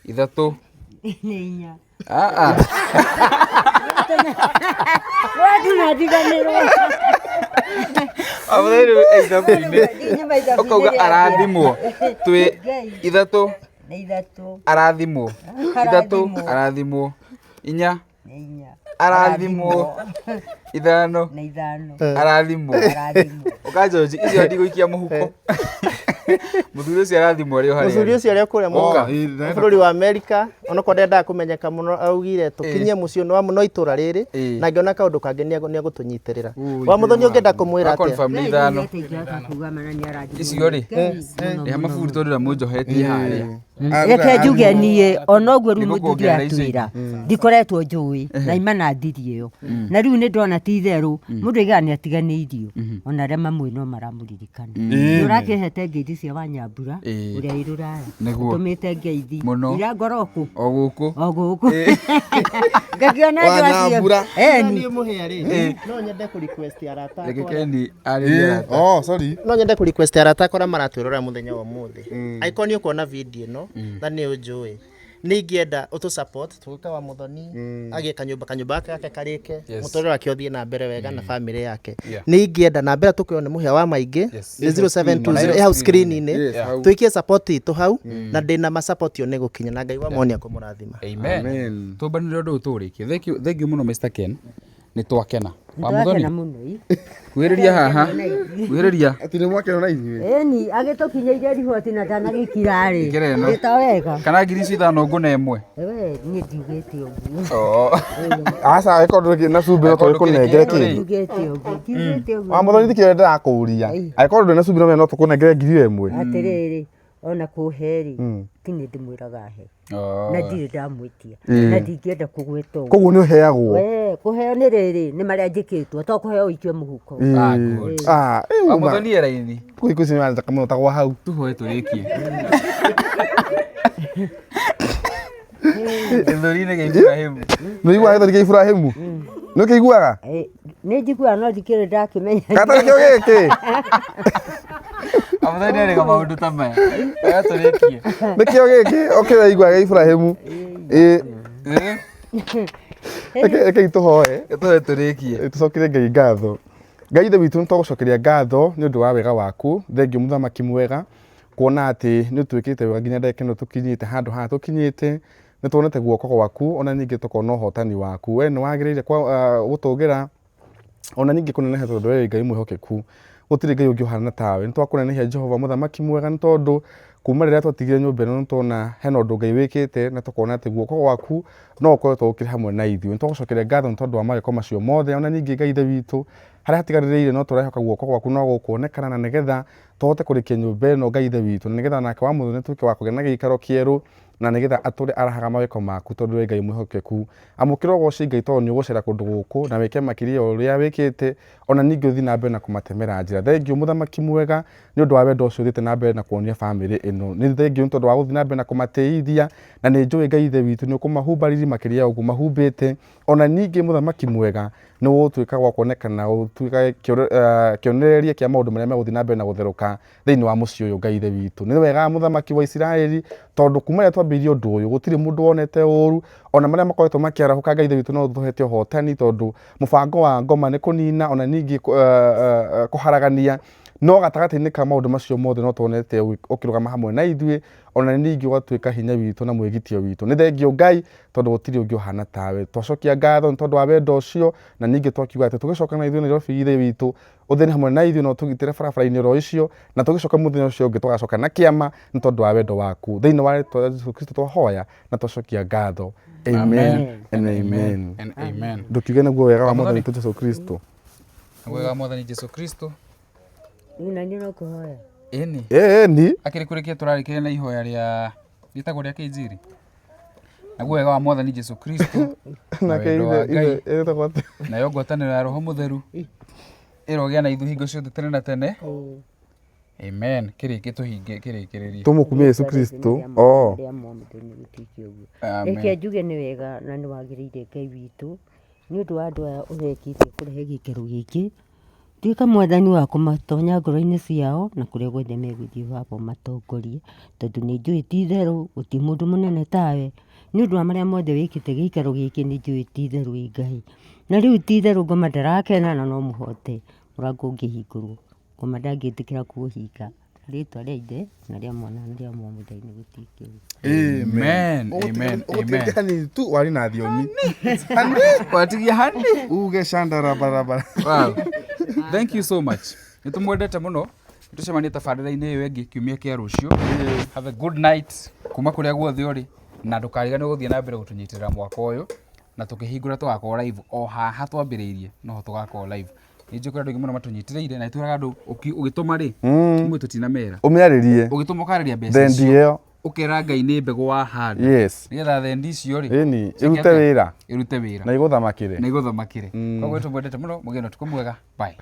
3. Nĩ 4. Ah. Watinatiganĩrwo. Amũthoni rĩu e ithabu-inĩ. Ũkauga arathimwo. Twĩ 3. Nĩ 3. Arathimwo. 3 arathimwo. 4. Nĩ 4. Arathimwo. 5. Nĩ 5. Arathimwo. Arathimwo. Ũkanjoji icio ndigũikia mũhuko. Mũthuri ũcio arathimwo arĩ o harĩa Mũthuri arĩ. ũcio arĩa kũrĩa Oka. bũrũri wa Amerika, onokorwo ndendaga kũmenyeka mũno, augire tũkinyie mũciĩ ũyũ no itũra rĩrĩ, na ngĩona kaũndũ kangĩ nĩ egũtũnyitĩrĩra. Wa mũthoni ũngĩenda kũmwĩra atĩa? Confirm nĩ 5. Icio rĩ, rĩha maburi tondũ ũrĩa mũnjohetie harĩa. Reke njuge niĩ ona ũguo rĩu Nĩ mũthuri gũkuongerera icio atwĩra ndikoretwo njũĩ na ima na thiri ĩyo na rĩu nĩ ndona ti itherũ mũndũ aigaga nĩ atiganĩirio ona arĩa mamũĩ no maramũririkana nĩ ũrakĩhete ngeithi cia wanyambura ũrĩa wĩ rũraya Nĩguo. ũtũmĩte ngeithi Mũno. ira ngorokũ O gũkũ. o gũkũ ngakĩona andũ acio Wanyambura. eni Niĩ mũhĩa rĩ no nyende kũ request arata Reke akwa Ken arĩrie arata. Oh, sorry. No nyende kũ request arata akwa arĩa maratwĩrorera mũthenya wa ũmũthĩ, angĩkorwo nĩ ũkuona video ĩno na nĩ ũnjũĩ, nĩ ingĩenda ũtũ support tũgĩka wa Mũthoni agĩe kanyũmba, kanyũmba gake gake karĩke, mũtũrĩre wake ũthiĩ na mbere wega na bamĩrĩ yake. Nĩ ingĩenda namba ĩrĩa tũkũheo nĩ mũhĩa wa maingĩ nĩ 0720 ĩ hau screen-inĩ, Yes, hau. tũikie support itũ hau na ndĩna ma support ĩyo nĩ ĩgũkinya na Ngai wa moni akũmũrathima. Amen. Amen. Tũmbanĩre ũndũ ũyũ tũũrĩkie. Thank you, thank you mũno Mr. Ken. Nĩ twakena. Wa twakena Mũthoni, mũno ĩ. kuhĩrĩria haha. Kuhĩrĩria. Atĩ nĩ mwakena na inyuĩ. Ĩni agĩtũkinyĩire riboti na ndanagĩkira rĩ Ĩkĩra ĩno. Ĩta wega Kana ngiri icio ithano ngũne ĩmwe. We niĩ ndiugĩte ũguo Aca angĩkorwo ndũrĩ na cumbĩ no tũgĩkũnengere kĩndũ. ndiugĩte ũguo ndiugĩte ũguo Wa Mũthoni ndikĩrĩ ndĩrakũria. Angĩkorwo ndũrĩ na cumbĩ no no tũkũnengere ngiri ĩyo ĩmwe. Atĩrĩrĩ ona kũhe rĩ ti niĩ ndĩmwĩraga he na ndirĩ ndamwĩtia na ndingĩenda kũgweta ũguo. Koguo nĩ ũheagwo. We kũheo nĩ rĩrĩ nĩ marĩa njĩkĩtwo to kũheo ũikie mũhuko. Ah, good. Ah, Wa Mũthoni e raini. kũi kũci nĩ mũno tagwa hau. Tuhoe tũrĩkie. Gĩthũri-inĩ gĩa Iburahĩmu. Nĩ ũiguaga gĩthũri kĩa Iburahĩmu? Nĩ ũkĩiguaga? Eh, nĩ njiguaga no ndikĩrĩ ndakĩmenya. Kata nĩkĩo gĩkĩ? Wa Mũthoni nĩarĩga maũndũ ta maya. Reke tũrĩkie. Nĩkĩo gĩkĩ? Ũkĩraigua gĩa Iburahĩmu. Ĩ, Eh, reke tũhoe. Tũhoe tũrĩkie. Tũcokerie Ngai ngatho. Ngai ithe witũ nĩ twagũcokeria ngatho nĩ ũndũ wa wega waku. Thengiũ mũthamaki mwega kuona atĩ nĩ ũtwĩkĩte wega nginya ndagĩka ĩno tũkinyĩte handũ haha tũkinyĩte. Nĩ tuonete guoko gwaku ona ningĩ tũkona ũhotani waku. We nĩ wagĩrĩire gũtũgĩra ona ningĩ kũneneha tondũ we wĩ Ngai mwĩhokeku. Gũtirĩ Ngai ũngĩ ũhana tawe. Nĩ twakũnenehia Jehova mũthamaki mwega nĩ tondũ kuma rĩrĩa twatigire nyũmba ĩno nĩ tuona hena ũndũ Ngai wĩkĩte na tũkona atĩ guoko gwaku no ũkoretwo ũkĩrĩ hamwe na ithuĩ. Nĩ twagũcokeria ngatho nĩ tondũ wa mawĩko macio mothe ona ningĩ Ngai ithe witũ harĩa hatigarĩrĩire no tũrehoka guoko gwaku no gũkuonekana na nĩgetha tũhote kũrĩkia nyũmba ĩno Ngai ithe witũ na nĩgetha nake wa Mũthoni atuĩke wa kũgĩa na gĩikaro kĩerũ na nĩgetha atũre arahaga mawĩko maku tondũ we Ngai mwĩhokeku. Amũkĩra ũgoci Ngai tondũ nĩ ũgũcera kũndũ gũkũ na wĩke makĩria ya ũrĩa wĩkĩte ona ningĩ ũthiĩ na mbere na kũmatemera njĩra. Thengiũ mũthamaki mwega nĩ ũndũ wa wendo ũcio ũthiĩte na mbere na kuonia bamĩrĩ ĩno. Nĩ thengiũ nĩ tondũ wa gũthiĩ na mbere na kũmatĩithia na nĩ njũĩ Ngai ithe witũ nĩ ũkũmahumba riri makĩria ya ũguo mahumbĩte. Ona ningĩ mũthamaki mwega nĩ ũgũtuĩka wa kuonekana ũtuĩke kĩonereria kĩa maũndũ marĩa megũthiĩ na mbere na gũtherũka thĩinĩ wa mũciĩ ũyũ Ngai ithe witũ. Nĩ wega mũthamaki wa Isiraeli tondũ kuma rĩrĩa twambĩrĩirie ũndũ ũyũ gũtirĩ mũndũ wonete ũru ona marĩa makoretwo makĩarahũka Ngai ithe witũ no ũtũhete ũhotani tondũ mũbango wa ngoma nĩ kũnina ona ningĩ kũharagania no gatagatĩ-inĩ ka maũndũ macio mothe no tuonete ũkĩrũgama hamwe na ithuĩ ona ningĩ ũgatuĩka hinya witũ na mwĩgitio witũ. Nĩ thengio Ngai tondũ gũtirĩ ũngĩ ũhana tawe. Twacokia ngatho nĩ tondũ wa wendo ũcio na ningĩ twakiuga atĩ tũgĩcoka na ithuĩ Nairobi ithe witũ ũthĩni hamwe na ithuĩ na ũtũgitĩre barabara-inĩ oro icio na tũgĩcoka mũthenya ũcio ũngĩ tũgacoka na kĩama nĩ tondũ wa wendo waku. Thĩinĩ wa rĩtwa rĩa Jesu Kristo twahoya na twacokia ngatho. Amen and amen. And amen. Ndũkiuge naguo wega wa Mwathani witũ Jesu Kristo. Wega wa Mwathani Jesu Kristo. Rĩu na niĩ no kũhoya. Ĩni. Ĩni. Akĩrĩ kũrĩkia tũrarĩkĩria na ihoya rĩa rĩtagwo rĩa kĩnjiri. Naguo wega wa Mwathani Jesu Kristo na wendo wa Ngai nayo ngwatanĩro ya Roho Mũtheru ĩrogĩa na ithuĩ hingo ciothe tene na tene. Amen. Kĩrĩkĩ tũhinge kĩrĩkĩrĩrie. Tũmũkumie Yesu Kristo. Oh. Rĩa Mwathani gũtuĩke ũguo. Amen. Reke njuge nĩ wega na nĩ wagĩrĩire Ngai witũ nĩ ũndũ wa andũ aya ũrekĩte kũrehe gĩikaro gĩkĩ. Tuĩka mwathani wa kũmatonya ngoro-inĩ ciao na kũrĩa guothe megũthiĩ baba ũmatongorie, tondũ nĩ njũĩ ti itherũ gũtirĩ mũndũ mũnene tawe, nĩ ũndũ wa marĩa mothe wĩkĩte gĩikaro gĩkĩ nĩ njũĩ ti itherũ wĩ Ngai. Na rĩu ti itherũ ngoma ndarakena na no mũhote mũrango ũngĩhingũrwo, ngoma ndangĩtĩkĩra kũũhinga. Rĩtwa rĩa ithe na rĩa mwana na rĩa Muoyo Mũtheru nĩ gũtuĩke ũguo. Amen. Amen. Ũgũtigĩte Amen. hanini tu wari na thiomi. Watigia hani. Uge shandarabarabara. Wow. Thank you so much. Nĩ tũmwendete mũno. Tũcemanie tabarĩra-inĩ ĩyo ĩngĩ kiumia kĩa rũciũ. Have a good night kuma kũrĩa guothe ũrĩ na ndũkariganĩrwo gũthiĩ na mbere gũtũnyitĩrĩra mwaka ũyũ na tũkĩhingũra tũgakorwo live o haha twambĩrĩirie noho tũgakorwo live. Nĩ njũĩ kũrĩ andũ aingĩ mũno matũnyitĩrĩire na nĩtwĩraga andũ ũgĩtũma rĩ, imwe tũtinamera. Ũmĩarĩrie. Ũgĩtũma ũkarĩria mbeca Thendi icio ĩyo. Ũkera Ngai nĩ mbegũ wahanda. Yes. Nĩgetha thendi icio rĩ. Ĩni, ciĩke ĩrute atĩa? wĩra. Ĩrute wĩra. Na igũthamakĩre. Na igũthamakĩre. Koguo nĩtũmwendete mũno, mũgĩe na ũtukũ mwega. Bye.